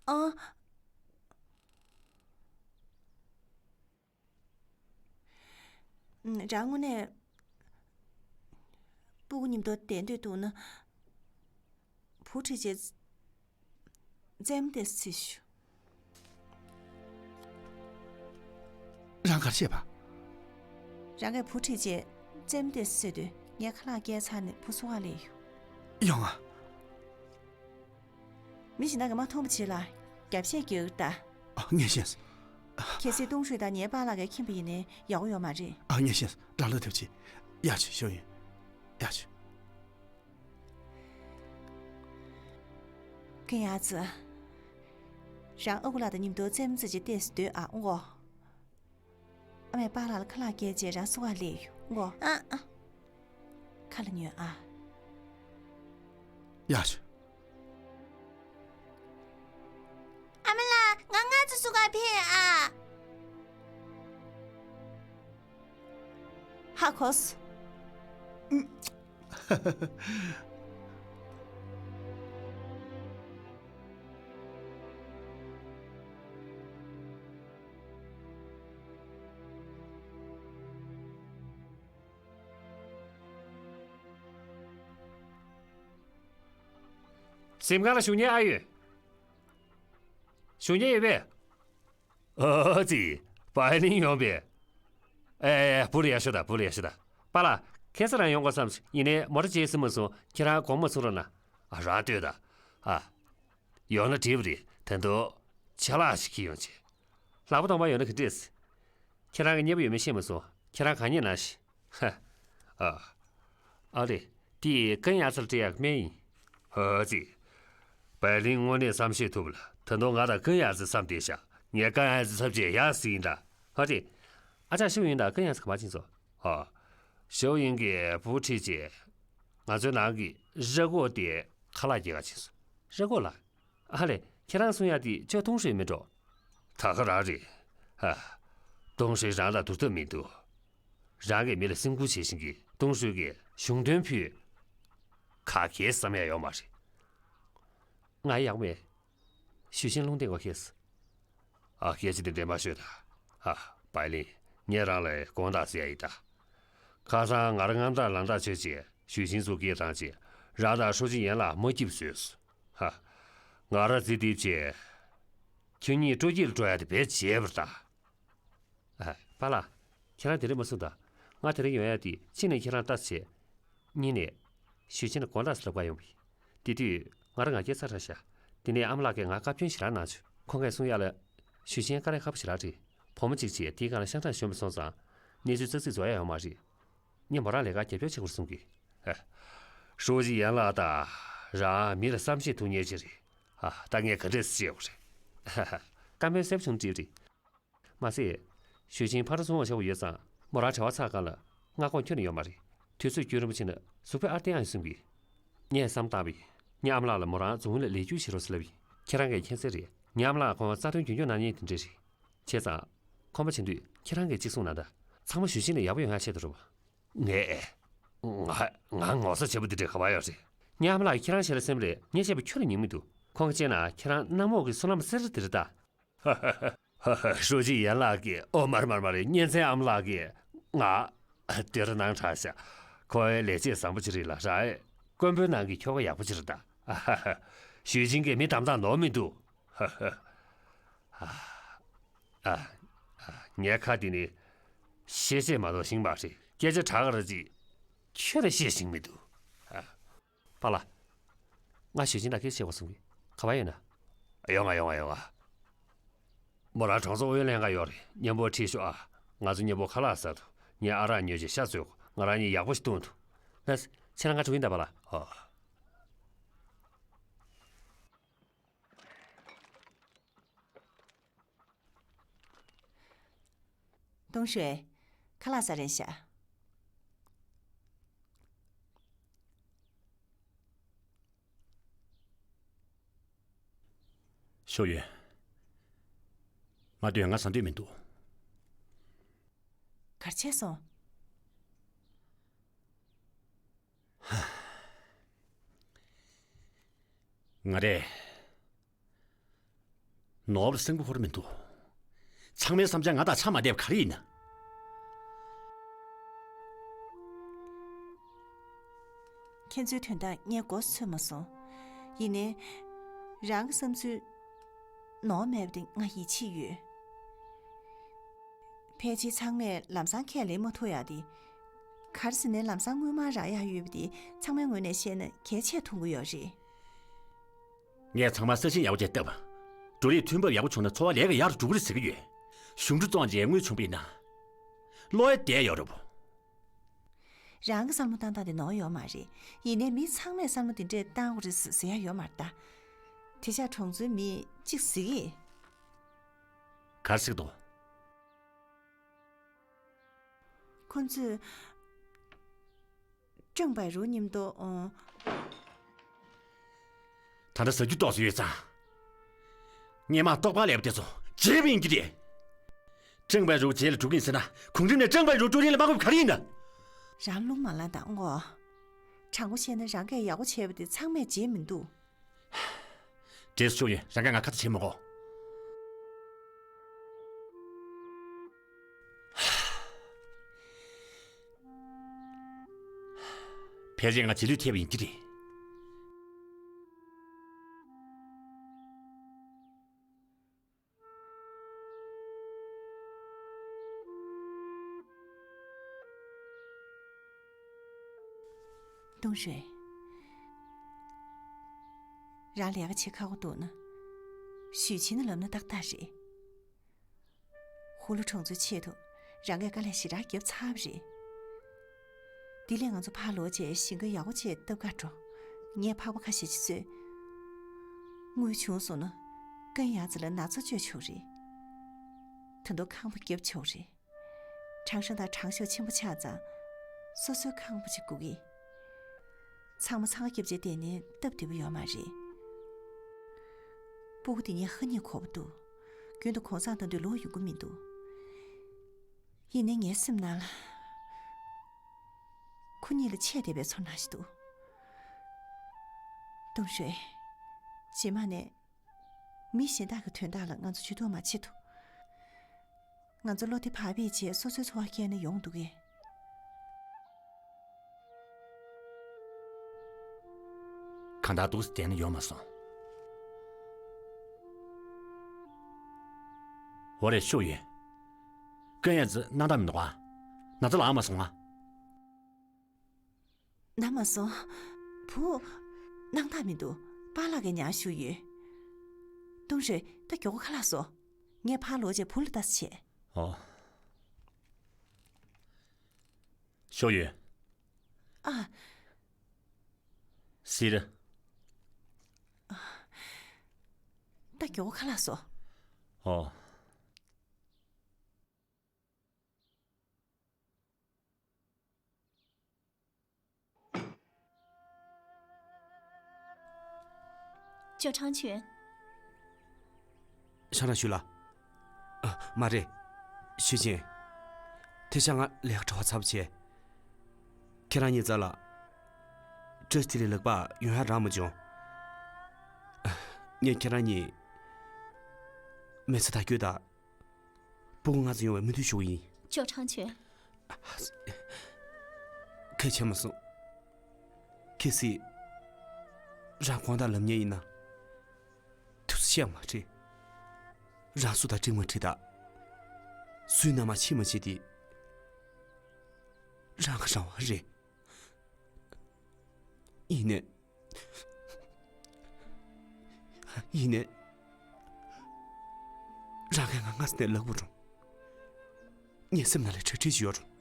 ཨ། རང་དངོས་གནས་སྤུ་གུ་མཉམ་དུ་བསྡད་འདོད་འདུག་ན། བུ་ཁྲིད་བྱས། རྩེད་མོ་ལྟས་སུ་བྱེད་ཤོག། རང་ག་རེ་བྱས་པ། རང་གིས་བུ་ཁྲིད་བྱས་རྩེད་མོ་ལྟས་སུ་རྩེ་དུས་ངས་ཁ་ལག་བསྐྱལ་ཚར་ནས་བུ་བཟུང་ག་སླེབས་ཡོང་། ཡོང་ཨ། མི་གཞན་དག་གིས་མ་མཐོང་བ་བྱེད་ལ་རྒྱབ་བཤད་རྒྱག་གི་ད། ཨ། ངས་ཤེས། གལ་སྲིད་ཏུང་ཧྲུའེ་དང་ངའི་པཱ་ལགས་ཀྱིས་མཁྱེན་པ་ཡིན་ནའི་ཡག་པོ་ཡོད་མ་རེད། ཨ། ངས་ཤེས། རང་ལོས་ཐེབས་ཆེ། ཡག་བྱོས་ཤོག་ཡིན། ཡག་བྱོས། ཀན་ཡ་ཙི། རང་ཨ་ཁུ་ལགས་དང་མཉམ་དུ་རྩེད་མོ་རྩེ་བྱེད་ལྟས་སུ་སྡོད་ཨ། ཨོ། ཨ་མས་པཱ་ལགས་ལ་ཁ་ལག་བསྐྱལ་རྗེས་རང་བཟུང་ག་སླེབས་ཡོང་ངོ་། ཨ་ཨ། ཁ་ལ་ཉོན་ཨ། ཡག་བྱོས། ཨ་མ་ལགས། ང་སྔ་ཙམ་བཟུང་ག་ཕེབས་ཨ། ཧ་གོ་སོང་། གཟིམ་ཁང་ལ་བཞུགས་མཁན་ཨ་ཡོད། བཞུགས་མཁན་ཡོད་པས། ཨོ་ཙི། པའི་ལིང་ཡོང་པས། ཨེ། བུ་ལ་ཡར་ཤོག་དང་། བུ་ལ་ཡར་ཤོག་དང་། པཱ་ལགས། ཁ་སང་རང་ཡོང་དགོས་བསམས། ཡིན་ནའི་མོ་ཊ་བརྗེད་སོང་མ་སོང་། ཁྱེད་རང་དགོངས་པ་མ་ཚོམ་རོགས་གནང་། ཨ། རང་ལྟོས་དང་། ཨ། ཡོང་ན་འགྲིག་པ་རེད། ད་དུང་ཆ་ལག་ཞིག་ཁྱེར་ཡོང་བྱས། ལག་པ་གདོང་པ་ཡོད་ན་ག་འདྲས། ཁྱེད་རང་གི་མཉེས་པོ་ཡོད་མེད་ཤེས་མ་སོང་། ཁྱེད་རང་གང་ཉལ་ན་ཤི། ཧ། ཨ། ཨ་རེད། དེ་ཀན་ཡ་ཙི་ལ་སྤྲད་ཡག་སྨན་ཡིན། ཨོ་ཙི། པའི་ལིང་དངོས་གནས་བསམ་ཤེས་ཐུབ་ལ། ད་དུང་ང་དང་ཀན་ཡ་ཙི་བསམ་བསྡད་ཤག། ངས་ཀན་ཡ་ཙི་ཚབ་བྱས་ཡར་ཟིན་ད། ཨ་རེད། ཨ་ཅག་ཞའོ་ཡུན་དང་ཀན་ཡ་ཙི་ག་པར་ཕྱིན་སོང་། ཨ། ཞའོ་ཡུན་གྱིས་བུ་ཁྲིད་བྱས། ང་ཚོའི་ནང་གི་ར་སྐོར་དེ་ཁ་ལག་སྐྱེལ་ག་ཕྱིན་སོང་། ར་སྐོར་ལ། ཨ་ལེ། ཁྱེད་རང་གསུང་ཡག་དེ་ཅོ་ཐུང་ཧྲེ་མིན་འགྲོ། ད་ག་རང་རེད། ཧ། ཏུང་ཧྲུའེ་རང་ལ་བསྡུར་ཐབས་མི་འདུག་རང་གིས་མི་ལ་སེམས་ཁུར་བྱེད་བཞིན་གྱི་ཏུང་ཧྲུའེ་གིས་གཞུང་དོན་ཕུད། ག་གེ་བསམ་ཡ་ཡོད་མ་རེད། ང་ཡག་མེད། ཞུས་ཅིན་རླུང་བསྟན་གོ་ཁེས། ཨ། སྐད་ཆ་དེ་འདྲས་མ་ཤོད་ད། ཨ། པའི་ལིན། ངས་རང་ལ་དགོངས་དག་ཟེར་ཡ་ཡིན་ད། ཁ་སང་ང་རང་མངའ་བདག་ལམ་བདག་ཆོས་ཀྱིས་ཞུས་ཅིན་ཚོ་སྐད་བཏང་རྗེས་རང་དང་ཧྲོ་ཅི་ཡན་ལགས་མ་སྐྱིད་པ་བཟོས་སོང་། ཧ། ང་རང་རྩིས་དེབ་ཆེ། ཁྱོད་གཉིས་སྤྲོ་སྐྱིད་ལ་འགྲོ་ཡ་དེ་བེད་སྤྱད་པར་ད། ཨ། པཱ་ལགས། ཁྱེད་རང་དེ་རིང་མ་གསུངས་དང་། ང་དེ་རིང་ཡོང་ཡ་དེ་གཅིག་ནས་ཁྱེད་རང་ལྟ་ཚེ། གཉིས་ནས། ཞུས་ཅིན་ལ་དགོངས་དག་ཟེར་ལབ་ག་ཡོང་བ་ཡིན། དེ་དུས་ང་རང་ང་རྒྱལ་ཚ་དྲགས་ཤག་དེ་ནས་ཨ་མ་ལགས་ཀྱིས་ང་བཀའ་བཀྱོན་ཞེ་དྲག་གནང་བྱུང་། ཁོང་གིས་གསུང་ཡ་ལ། ཞུས་ཅིན་དཀའ་ལས་ཁག་པོ་ཞེ་དྲག་རེད། བུ་མོ་གཅིག་བྱས་དེའི་སྒང་ལ་ཤང་ཀྲང་གཞོན་པ་སོང་ཙང་། གནས་ཚུལ་ཙག་ཙིག་བཟོ་ཡ་ཡོད་མ་རེད། ངས་མོ་རང་ལས་ཀ་རྒྱབ་སྐྱོར་བྱེད་དགོས་གསུང་གི། ཧ། ཧྲོ་ཅི་ཡན་ལགས་དང་། རང་མི་ལ་བསམ་ཤེས་ཐུབ་མཁན་ཅིག་རེད། ཨ། ད་ངས་ག་འདྲས་སེ་བྱེད་དགོས་རེད། ཧ་ཧ། བཀའ་མོལ་གསལ་པོ་བྱུང་འགྲིག་རེད། མ་ཟད། ཞུས་ཅིན་ཕར་འཚོང་བ་བྱ་བ་ཡོད་ཙང་མོ་རང་གྲྭ་བ་ཚར་སྒང་ལ་མངའ་ཁོངས་ཁྱོན་ནས་ཡོད་མ་རེད། དུས་ཚོད་སྐྱོན་རིན་པོ་ཆེ་ན་གཟུགས་པོའི་ཨར་ཏེ་ཨང་ཡིན་གསུང་གི། ངས་བསམ་བཏང་བས། ངའི་ཨ་མ་ལགས་ལ་མོ་རང་རྫོང་ཁུལ་ལ་ལས་སྒྱུར་བྱེད་རོགས་ཟེར་ལབ་ཡིན། ཁྱེད་རང་གིས་མཁྱེན་གསལ་རེད། ངའི་ཨ་མ་ལགས་ཁོང་རྩ་དོན་རྒྱུན་སྐྱོང་གནང་མཁན་དེ་འདྲས་རེད། བྱས་ཙང་། ཁོམ་པ་བྱེད་དུས་ཁྱེད་རང་གིས་གཅིག་གསུངས་གནང་དང་། ཚང་མ་ཞུས་ཅིན་ལ་ཡག་པོ་ཡོང་ཡ་ཆེད་དུ་རེད་པ། ངས། ང་ང་ངོ་ཚ་ཆེན་པོ་འདི་འདྲས་ག་པར་ཡོད་རེད། ངའི་ཨ་མ་ལགས་ཀྱིས་ཁྱེད་རང་ཞལ་ལ་སེམས་རེད། ངས་བཤད་པ་ཁྱོན་ནས་ཉན་མི་འདུག་ཁོང་གིས་བྱས་ན་ཁྱེད་རང་གནམ་འོག་གི་བསོད་ནམས་གསེར་དེ་རེད་ད། ཧ་ཧ་ཧ། ཧྲོ་ཅི་ཡན་ལགས་ཀྱིས། ཨོ། མ་རེད་མ་རེད་མ་རེད། གཉེན་ཚན་ཨ་མ་ལགས་ཀྱིས། ང་། དེར་སྣང་དྲགས་ཤག་ཁོ་བོའི་ལས་བྱེད་བཟང་པོ་ཅིག་རེད་ལ། རང་། དཀོན་པོའི་ནང་གི་ཁྱོ་ག་ཡག་པོ་ཅིག་རེད་ད། ཨ་ཧ་ཧ། ཞུས་ཅིན་གྱིས་མི་གདམ་སྟངས་ནོར་མི་འདུག་ཧ་ཧ། ཨ། ཨ། ཨ། ངའི་ཁ་འདི་ནི། བཤད་བཤད་མ་གཏོགས་ཤེས་མ་རེད། སྐད་ཆ་དྲག་ག་ར་ཅིག་ཁྱོན་ནས་བཤད་ཤེས་མི་འདུག་ཨ། པཱ་ལགས། ང་ཞུས་ཅིན་ལ་སྐད་ཆ་བཤད་དགོས་བསམ་གི། ག་པར་ཡོད་ན། ཡོང་ང་ཡོང་ང་ཡོང་ང་། མོ་རང་གྲོང་ཚོ་ཨུ་ཡོན་ལྷན་ཁང་ཡོད་རེད། མཉམ་པོ་ཁྲིད་ཤོག་ཨ། ང་ཚོ་མཉམ་པོ་ཁ་ལག་ཟ་འདུག་ངས་ཨ་རག་ཉོས་བྱས་ཤ་བཙོས། ང་རང་གཉིས་ཡག་པོ་ཞིག་བཏུང་འདུག་ལགས་སེ། ཁྱེད་རང་ང་འགྲོ་གི་ཡིན་ད། པཱ་ལགས། ཨོ། ཏུང་ཧྲུའེ། ཁ་ལག་ཟ་རན་ཤག་ཞོ་ཡོན། མ་སྡོད། ང་ཟ་འདོད་མི་འདུག་ག་རེ་བྱས་སོང་། ང་རས་ནོར་བུ་སེམས་ཁུར་མི་འདུག་ཚང་མའི་བསམ་འཆར་ང་དང་ཆ་མ་འདྲེས་པ་ག་རེ་ཡིན་ན། ཁྱེད་ཚོའི་དོན་དག་ངས་མགོ་ཚོས་མ་སོང་། ཡིན་ནའི། རང་གི་བསམ་ཚུལ་ནོར་མེད་པ་དེ་ང་ཡིད་ཆེས་ཡོད། ཕལ་ཆེར་ཚང་མས་ལམ་སང་ཁས་ལེན་མ་ཐུབ་ཡག་དེ། ག་རེ་ཟེར་ན་ལམ་སང་དངུལ་སྨར་རག་ཡག་ཡོད་པ་དེ་ཚང་མའི་ངོས་ནས་བཤད་ན་གལ་ཆེ་མཐོང་གི་ཡོད་རེད། ངས་ཚང་མར་ས་ཞིང་ཡག་པོ་བྱས་བཏབ། འགྲོ་ལུགས་མཐུན་པ་ཡག་པོ་བྱུང་ན་འཚོ་བ་ལས་ཀ་ཡག་རུ་འགྲོ་གི་རེད་ཟེར་གྱི་ཡོད། གཞུང་འབྲེལ་བཙོང་བྱས་དངུལ་བྱུང་བ་ཡིན་ན། བློ་ཡ་བདེ་ཡོད་རེད་པོ། རང་གི་བསམ་བློ་བཏང་སྟངས་དེ་ནོར་ཡོད་མ་རེད། ཡིན་ནའི་མི་ཚང་མས་བསམ་བློ་དེ་འདྲས་བཏང་དགོས་རེད་ཟེར་ཡ་ཡོད་མ་རེད་ད། དེ་ཆ་གྲོང་ཚོའི་མི་གཅིག་ཟེར་གི། ག་རེ་ཟེར་གི་འདུག་ཁོ་ཚོས་ཀྲང་པའེ་རུའུ་མཉམ་དུ། ཨོ། ད་ལྟ་ཟ་རྒྱུ་ཏོག་ཙམ་ཡོད་ཙང་། སྔོན་མ་རྟོག་པ་ལས་པ་དེ་ཚོ་བརྗེད་པ་ཡིན་གྱི་རེད། ཀྲང་པའེ་རུའུ་རྗེས་ལ་འགྲོ་གི་ཡིན་ཟེར་ན། གོང་རིམ་ནས་ཀྲང་པའེ་རུའུ་ཀྲུའུ་རིན་ལ་དམའ་འབེབས་ག་རེ་ཡིན་ན། རང་རླུང་མ་ལངས་དང་སྔོ། དྲང་པོ་བཤད་ན་རང་གིས་ཡག་པོ་བྱས་པ་དེ་ཚང་མས་བརྗེད་མི་འདུག་རྗེས་སུ་ཞུ་ཡིན། རང་གིས་ང་ཁ་ཚ་བྱེད་མི་དགོས། ཕལ་ཆེར་ང་རྗེས་ལུས་ཐེབས་པ་ཡིན་གྱི་རེད། ཏུང་ཧྲུའེ། རང་ལས་ཀ་བྱེད་ཁག་པོ་འདུག་ན། ཞུས་ཅིན་ལབ་ན་ཏག་ཏག་རེད། ཧུ་ལུ་གྲོང་ཚོའི་ཆེད་དུ་རང་གིས་དཀའ་ལས་ཞེ་དྲག་བརྒྱབ་ཚར་བ་རེད། དེ་ལས་ང་ཚོ་ཕར་ལོག་བྱས་ཞིང་ཁ་ཡག་པོ་བྱས་བཏབ་ག་འགྲོ། ངས་ཕག་པ་ཁ་ཤས་ཅིག་བཙོས། དངུལ་བྱུང་སོང་ན། ཀན་ཡང་ཙི་ལ་ན་ཚ་བཅོས་ཆོག་རེད། ད་དུང་ཁང་པ་བརྒྱབ་ཆོག་རེད། ཁྲང་ཧྲན་དང་ཁྲང་ཞའོ་ཆེན་པོ་ཆགས་ཙང་། སོ་སོའི་ཁང་པ་ཅིག་དགོས་ཀྱི། ཚང་མ་འཚང་ཁ་བརྒྱབ་བྱས་བསྡད་ནས་སྟབས་བདེ་པོ་ཡོད་མ་རེད། སྤུ་གུ་དེ་གཉིས་ཧ་ཉེས་གོ་བོ་འདུག་རྒྱུན་དུ་གུང་སེང་གཏོང་དུས་ལོག་ཡོང་གི་མི་འདུག་ཡིན་ནའི་ངའི་སེམས་ནང་ལ་ཁོ་གཉིས་ལ་ཆད་བསྡད་པའི་ཚོར་སྣང་ཞིག་འདུག་ཏུང་ཧྲོས། རྗེས་མ་ནས་མི་གཞན་དག་གི་དོན་དག་ལ་ང་ཚོ་ཇུས་གཏོགས་མ་བྱེད་དོ། ང་ཚོ་བློ་བདེ་བག་ཕེབས་བྱས་སོ་སོའི་འཚོ་བ་སྐྱེལ་ན་ཡོང་འདུག་གས། གང་ལྟར་འདུག་སེ་བསྡད་ན་ཡོང་མ་སོང་། འོ་རེད། ཤོག་ཡོན། སྐུ་ཡ་ཙི་སྣང་དག་མི་འདུག་ཨ། ན་ཚ་ལངས་མ་སོང་ཨ། ན་མ་སོང་། བུ། སྣང་དག་མི་འདུག་པཱ་ལགས་ཀྱིས་ཉར་ཞུས་ཡོད། ཏུང་ཧྲོས། ད་མགྱོགས་པོ་ཁ་ལག་བཟོ། ངས་ཕར་ལོག་རྗེས་བུ་ལ་ལྟ་ས་བྱེད། ཨོ། ཤོག་ཡོན། ཨ། སི་རི། ད་མགྱོགས་པོ་ཁ་ལག་བཟོ། ཨོ། ཅོ་ཁྲང་ཆོན། ཤ་ར་ཞུ་ལ། ཨ། མ་རེད། ཞུས་ཅིན། དེ་ཤ་ང་ལས་ཀ་གྲྭ་བ་ཚབ་བྱས། ཁྱེད་རང་གཉིས་རྩ་ལ། བཀྲ་ཤིས་བདེ་ལེགས་ལག་པ་ཡོང་ཡ་རག་མ་བྱུང་། ངས་ཁྱེད་རང་གཉིས། མི་ཚེ་ད་སྐྱོད་ད། སྤུ་གུ་ང་ཚོ་ཡོང་བའི་སྨོན་འདུན་ཞུ་གི་ཡིན། ཅོ་ཁྲང་ཆོན། གལ་ཆེ་མ་སོང་། གལ་སྲིད། རང་དགོངས་དག་ལབ་མཁན་ཡིན་ན། ཐུགས་སུ་ཤེས་མ་ཁྲིད། རང་སུ་དང་འགྲིག་མ་ཁྲིད་ད། སུའི་མནའ་མ་ཕྱིན་མ་ཕྱིན་དེ། རང་གི་རང་དབང་རེད། ཡིན་ནའི། ཡིན་ནའི། རང་གིས་ང་སྔ་ས་ནས་ལབ་དགོས་རུང་། ངའི་སེམས་ནང་ལ་གྲ་སྒྲིག་ཅིག་ཡོད་རུང་།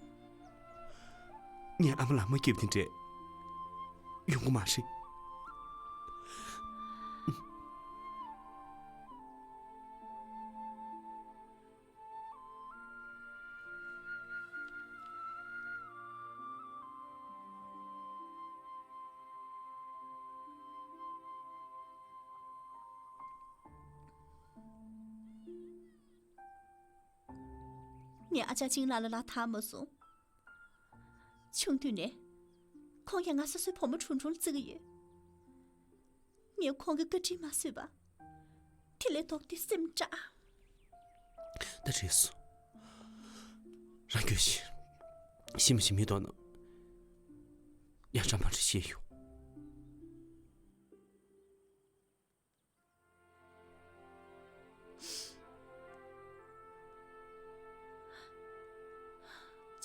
ངའི་ཨ་མ་ལགས་མ་སྐྱིད་པ་དེ་འདྲས་ཡོང་གི་མ་རེད། ངས་ཨ་ཅག་ཅིན་ལགས་ལ་ལག་བསྟར་མ་སོང་། ཆུང་དུས་ནས་ཁོང་གིས་ང་སོ་སོའི་བུ་མོ་ཁྲུང་ཁྲུང་ལ་བརྩི་གི་ཡོད། ངས་ཁོང་གི་བཀའ་དྲིན་མ་བཟོད་པ། དེ་ལས་ལྡོག་སྟེ་སེམས་སྐྲག་ད་རེས་སུ། རང་སྐྱོན་ཞིག་ཤི་མི་ཤི་མི་ཐོག་ན། ཡང་བཀྲ་མ་འདྲ་ཤེས་ཡོང་།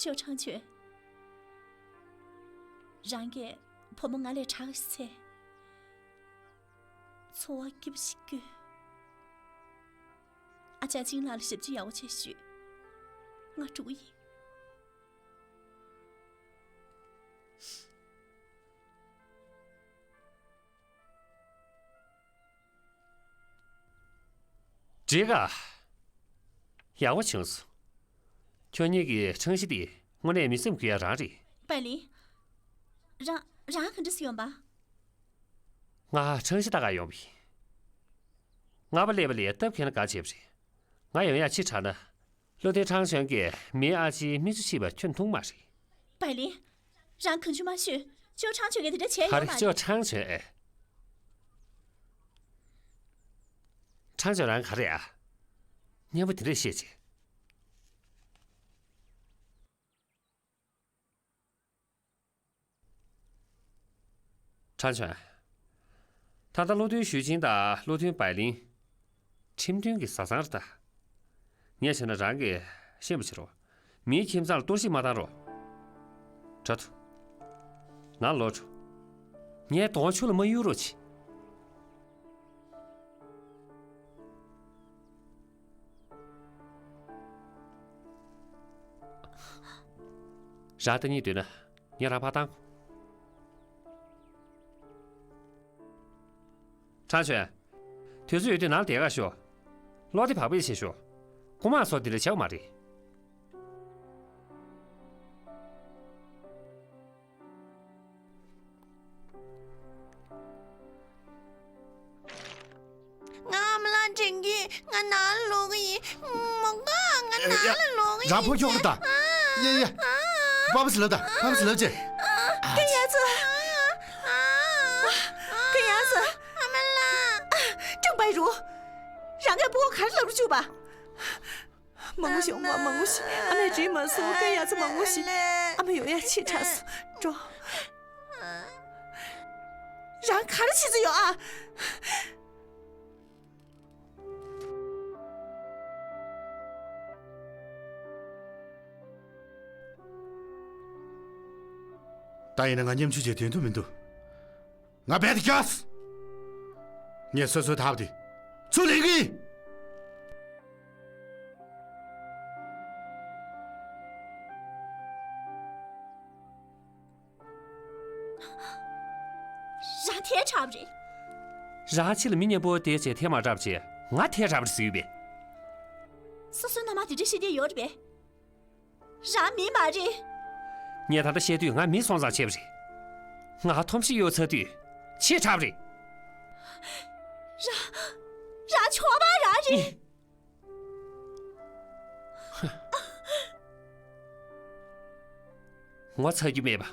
ཅོ་ཁྲང་ཆོན། རང་གིས་བུ་མོ་ང་ལས་དྲག་ཤི་ཚེ། འཚོ་བ་སྐྱིད་པོ་ཞིག་སྐྱོལ། ཨ་ཅག་ཅིན་ལགས་ལ་ཞབས་ཕྱི་ཡག་པོ་བྱེད་ཤོག་ང་འགྲོ་གི་ཡིན། འགྲིག་ག་ཡག་པོ་བྱུང་སོང་། ཁྱོད་གཉིས་ཀྱི་ཁྲང་ཞི་དེ་དངོས་གནས་མི་སེམས་འགུལ་ཡ་རང་རེད། པའི་ལིན། རང་རང་ག་འདྲ་སེ་ཡོང་པ། ང་ཁྲང་ཞི་ལྟ་ག་ཡོང་བ་ཡིན། ང་པ་སླེབས་པ་ལས་སྟབས་ཁེལ་ན་དགའ་བྱས་པ་རེད། ང་ཡོང་ཡ་ཕྱི་དྲགས་ན། བློ་མཐུན་ཁྲང་ཆོན་གྱིས་མིའི་ཨ་ཅེའི་མིག་ཆུ་ཕྱིས་པ་ཁྱོན་མཐོང་མ་རེད། པའི་ལིན། རང་གང་བྱུང་མ་ཤོད། ཅོ་ཁྲང་ཆོན་གྱིས་དེ་འདྲ་བྱས་ག་ཡོད་རེད་མ་ཅོ་རེད། ཁྲང་ཆོན་ཨེ། ཁྲང་ཆོན་རང་ག་རེད་ཨ། སྙན་པོ་དེ་འདྲས་བཤད་ཅིག་ཁྲང་ཆོན། ད་ལྟ་བློ་མཐུན་ཞུས་ཅིན་དང་བློ་མཐུན་པའི་ལིན། ཁྲིམས་མཐུན་གྱི་བཟའ་ཚང་རེད་ད། ངས་བྱས་ན་རང་གིས་ཤེས་པ་བྱེད་རོགས། མིའི་ཁྱིམ་ཚང་ལ་གཏོར་བཤིག་མ་བཏང་རོགས། དྲ་ཐུ། ནང་ལོག་འགྲོ། ངའི་གདོང་ཆུ་ལ་མ་གཡུག་རོགས་གྱིས། རང་ལྟ་སྙིང་འདོད་ན་ངས་རང་ཕར་བཏང་གོ། ཁྲང་ཆོན། དུས་ཚོད་ཡོད་དུས་ནང་བསྡད་ག་ཤོག་བློ་བདེ་བག་ཕེབས་བྱེད་ཤོག་རྐུ་མ་སོགས་འདི་འདྲ་བྱ་དགོས་མ་རེད། ང་ཨ་མ་ལགས་དྲན་གྱིས་ང་ནང་ལོག་གི་ཡིན། མོ་དགའ། ང་ ཡ། རང་ཕོ་ཁྱོག་རེད་ད། ཡ་ཡ། པ་པ་སི་ལབ་ད། པ་པ་སི་ལབ་ཅེ། རྒན་ཡ་ཙི། རྒན་ཡ་ཙི། ཨ་མ་ལགས། ཀྲང་པའི་རུ། རང་གིས་སྤུ་གུ་ག་རེ་ལབ་རུ་བཅུག་པ། མང་པོ་ཞིག་ཨ་མ་མང་པོ་ཞིག་ཨ་མས་འདྲིས་མ་སོང་། རྒན་ཡ་ཙི་མང་པོ་ཞིག་ཨ་མ་ཡོང་ཡ་ཕྱི་དྲགས་སོང་། འགྲོ། རང་ག་རེ་བྱེད་རྩིས་ཡོད་ཨ། ད་ཡིན་ན་ང་མཉམ་ཞུགས་བྱེད་དོན་དུ་མི་འདུག་ང་རྦད་དེ་རྒྱགས། ངས་སོ་སོའི་ཐག་དེ་ཚུར་ལེན་གི་ཡིན། རང་ཐལ་དྲགས་པ་རེད། རང་ཕྱི་ལ་མི་མཉམ་པོ་བསྡད་བྱས་ཐལ་མ་དྲགས་པ་བྱས་ང་ཐལ་དྲགས་པ་རེད་ཟེར་ཡོད་པས། སོ་སོའི་མནའ་མ་དེ་འདྲ་བཤད་བསྡད་ཡོད་རེད་པས། རང་མི་མ་རེད། ངས་ད་ལྟ་བཤད་དུས་ང་མི་སོང་ཙང་བྱས་པ་རེད། ང་ཐོམ་གཤིས་གཡོ་ཚར་དུས་ཕྱི་དྲགས་པ་རེད། རང་། རང་ཆོག་པ་རང་རེད། ངོ་ཚ་རྒྱུ་མེད་པ།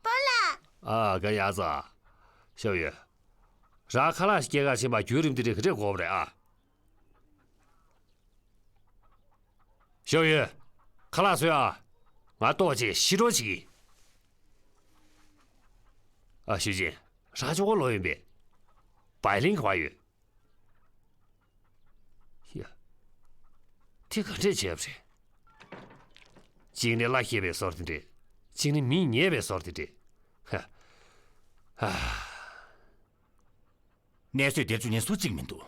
པཱ་ལགས། ཨ། རྒན་ཡ་ཙི། ཞའོ་ཡུས། རང་ཁ་ལག་ཞིག་སྐྱེལ་གར་ཕྱིན་པ་བརྒྱུད་རིམ་དེ་འདྲ་ག་འདྲས་འགོར་བ་རེད་ཨ། ཞའོ་ཡུས། ཁ་ལག་བཟོས་ཨ། ང་ལྟོགས་བྱས་ཤི་གྲོལ་བྱེད་ཀྱི། ཨ། ཞུས་ཅིན། རང་ཅོག་ལོ་ཡིན་པས། བའི་ལིན་ག་པར་ཡོད། ཡ། དེ་ག་འདྲས་བྱས་པ་རེད། གཅིག་ནི་བླ་ཞེས་པའི་ཟོར་དེ་འདྲས། གཅིག་ནི་མིས་ཉེས་པའི་ཟོར་དེ་འདྲས། ཧ། ཧ། གནས་ཚུལ་དེ་ཚོ་ཉན་སུ་གཅིག་མི་འདུག་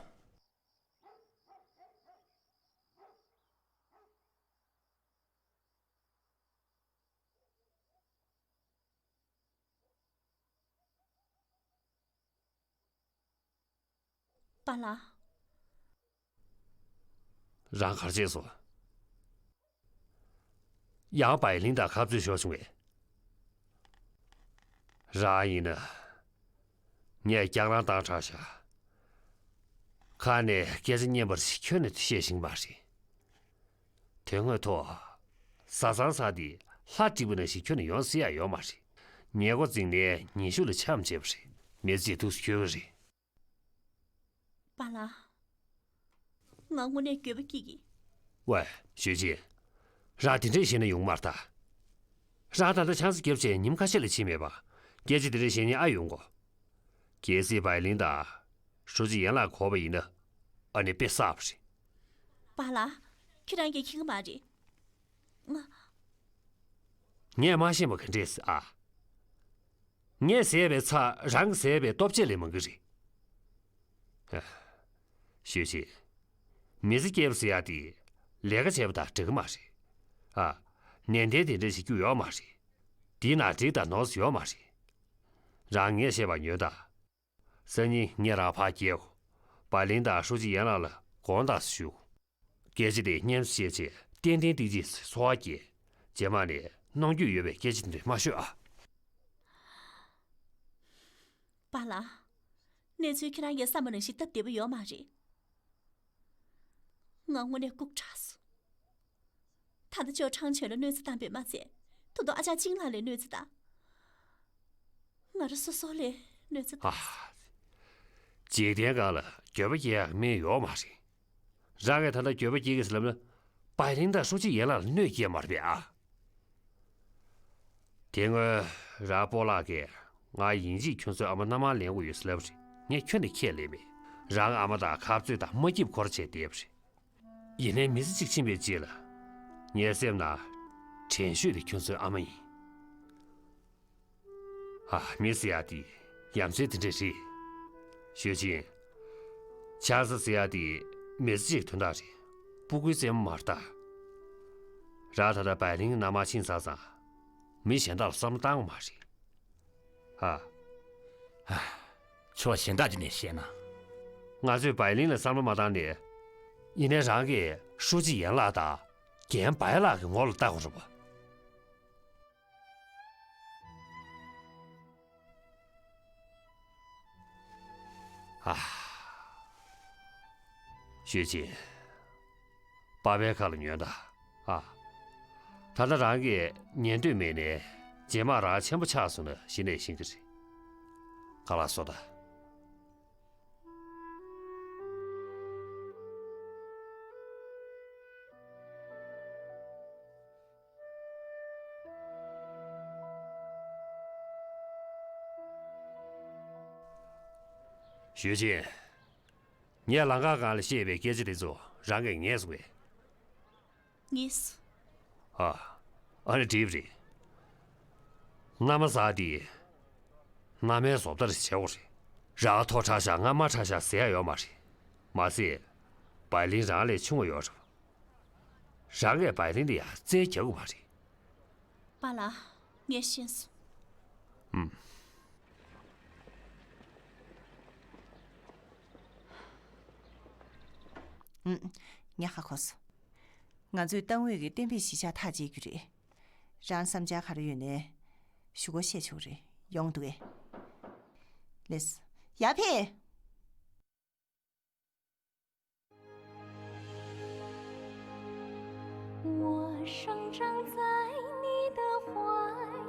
པཱ་ལགས། རང་ག་རེ་བྱས་སོང་། ཡང་བའི་ལིན་དང་ཁ་རྩོད་ཤོར་བྱུང་བས། རང་ཡིན་ན། ངས་སྐྱག་རང་བཏང་དྲགས་ཤག་ཁ་ནས་སྐད་ཆ་སྙན་པ་ཞིག་ཁྱོན་ནས་བཤད་ཤེས་མ་རེད། དོན་དངོས་ཐོག་བཟའ་ཚང་ཟེར་དེ་ལྷ་བྲིས་པ་ནང་བཞིན་ཁྱོན་ནས་ཡོང་སྲིད་ཡ་ཡོད་མ་རེད། ཉེས་འགོ་འཛིངས་ནས་ཉི་ཤུ་ལ་འཆམ་བྱས་པ་རེད། མི་ཚེ་ཐུགས་སུ་འཁྱོལ་གི་རེད། པཱ་ལགས། ང་དངོས་གནས་འགྱོད་པ་སྐྱེ་གི། ཝེ། ཞུས་ཅིན། རང་དེ་འདྲས་བཤད་ན་ཡོང་མ་རེད་ད། རང་ད་ལྟ་ཆང་ས་བརྒྱབ་བྱས་ཉིན་ཁ་ཤས་ལས་ཕྱིན་མེད་པ། སྐད་ཆ་དེ་འདྲས་བཤད་ཉན་ཨ་ཡོང་གོ། གལ་སྲིད་བའི་ལིན་དང་ཧྲུའུ་ཅི་ཡན་ལགས་གོ་བ་ཡིན་ན། ཨ་ནི་དཔེ་བསགས་པ་རེད། པཱ་ལགས། ཁྱེད་རང་གིས་མཁྱེན་གི་མ་རེད། ང་། ངས་མ་ཤེས་པ་ག་འདྲས་ཟེར་ཨ། ངས་ཟས་པའི་ཚྭ་རང་གིས་ཟས་པའི་ལྟོ་ཆས་ལས་མང་གི་རེད། ཨ། ཞུས་ཅིན། མི་ཚེ་སྐྱེལ་བ་ཟེར་ཡ་དེ་ལས་ཀ་བྱས་པ་དང་འདྲ་གི་མ་རེད། ཨ། ནན་ཏན་དེ་འདྲ་བྱེད་རྒྱུ་ཡོད་མ་རེད། དེའི་ནང་འགྲིག་དང་ནོར་ཡོད་མ་རེད། རང་ངས་བཤད་པ་ཉོན་དང་། སང་ཉིན་ངས་རང་ཕར་སྐྱེལ། བའི་ལིན་དང་ཧྲུའུ་ཅི་ཡན་ལགས་ལ་དགོངས་དག་ཞུ། སྐད་ཆ་དེ་སྙན་བཤད་བྱས་ཏན་ཏན་ཏིག་ཅིག་འཚོ་བ་སྐྱེལ། རྗེས་མ་ནས་གནང་རྒྱུ་ཡོད་པའི་སྐད་ཆ་དེ་འདྲ་མ་ཤོད་ཨ། པཱ་ལགས། གནས་ཚུལ་ཁྱེད་རང་གིས་བསམ་པ་ནང་བཞིན་སྟབས་བདེ་པོ་ཡོད་མ་རེད། ང་དངོས་གནས་ལྐུགས་དྲགས་སོང་། ད་ལྟ་ཅོ་ཁྲང་ཆོན་ལ་གནོད་འཚེ་བཏང་པས་མ་ཚད། ད་དུང་ཨ་ཅག་ཅིང་ལགས་ལ་གནོད་འཚེ་བཏང་། ང་རང་སོ་སོ་ལ་གནོད་འཚེ་བཏང་། ཨ། འཇིག་རྟེན་སྒང་ལ་འགྱོད་པ་སྐྱེ་ཡག་མི་ཡོད་མ་རེད། རང་གིས་ད་ལྟ་འགྱོད་པ་སྐྱེ་གི་ཟེར་ལབ་ན། བའི་ལིན་དང་ཧྲུའུ་ཅི་ཡན་ལགས་ལ་གནོད་སྐྱེལ་མ་རེད་པས་ཨ། དེ་སྔོན་རང་སྤོ་ལགས་ཀྱིས་ང་ཡིན་གཅིག་ཁྱོད་ཚོའི་ཨ་མ་མནའ་མར་ལེན་དགོས་ཡོད་ཟེར་ལབ་པ་རེད། ངས་ཁྱོན་ནས་ཁས་ལེན་མེད། རང་ཨ་མ་དང་ཁ་རྩོད་དང་མ་སྐྱིད་པ་འཁོར་བྱས་བསྡད་པ་རེད། ཡིན་ནའི་མི་ཚེ་གཅིག་ཕྱིན་པའི་རྗེས་ལ། ངའི་སེམས་ནང་དྲན་ཤོས་དེ་ཁྱོད་ཚོའི་ཨ་མ་ཡིན། ཨ། མི་ཟེར་ཡ་དེ་ཡ་མཚན་དེ་འདྲས་རེད། ཞུས་ཅིན། ཆང་ས་ཟེར་ཡ་དེ་མི་ཚེ་གཅིག་དོན་དག་རེད། སྤུ་གུའི་རྩེད་མོ་མ་རེད་ད། རང་ད་ལྟ་བའི་ལིན་མནའ་མར་ཕྱིན་ཚར་ཙང་། མི་གཞན་དག་ལ་བསམ་བློ་བཏང་དགོས་མ་རེད། ཨ། ཨ། ཕྱོགས་གཞན་དག་ཅིག་ནས་བཤད་ན། ང་ཚོས་བའི་ལིན་ལ་བསམ་བློ་མ་བཏང་ནས། ཡིན་ནའི་རང་གིས་ཧྲུའུ་ཅི་ཡན་ལགས་དང་རྒན་བའི་ལགས་ཀྱི་ངོ་ལ་ལྟ་དགོས་རེད་པ། ཨ། ཞུས་ཅིན། པ་ཕའི་ཁ་ལ་ཉོན་དང་། ཨ། ད་ལྟ་རང་གིས་ཉན་འདོད་མེད་ནའི། རྗེས་མ་རང་ཆེན་པོ་ཆགས་སོང་ན་གཞི་ནས་ཤེས་ཀྱི་རེད། ཁ་ལག་བཟོ་དང་། ཞུས་ཅིན། ངས་ལམ་ཁ་སྒང་ལ་བཤད་པའི་སྐད་ཆ་དེ་ཚོ་རང་གིས་ངེས་སོང་ངས། ངེས་སོང་། ཨ། ཨ་ནི་འགྲིག་པ་རེད། མནའ་མ་ཟེར་དེ། མནའ་མའི་བཟོ་ལྟ་རེ་བྱེད་དགོས་རེད། རང་མཐོ་དྲགས་ཤག་ང་དམའ་དྲགས་ཤག་ཟེར་ཡ་ཡོད་མ་རེད། མ་ཟད། བའི་ལིན་རང་ལས་ཆུང་བ་ཡོད་རེད། རང་གིས་བའི་ལིན་དེ་ཡར་རྩེད་རྒྱག་དགོས་མ་རེད། པཱ་ལགས། ངས་ཤེས་སོང་། ཨུམ། ཨུམ། ངས་ཧ་གོ་སོང་། ང་ཚོས་ཏང་ཨུད་ཀྱི་གཏན་འབེབས་གཞིས་ཆགས་ཐག་བཅད་རྒྱུ་རེད། རང་བསམ་འཆར་ག་རེ་ཡོད་ནའི་ཞུ་སྒོ་བཤད་ཆོག་རེད། ཡོང་འདུག་གས། ལགས་སོ། ཡར་ཕེབས། 我生长在你的怀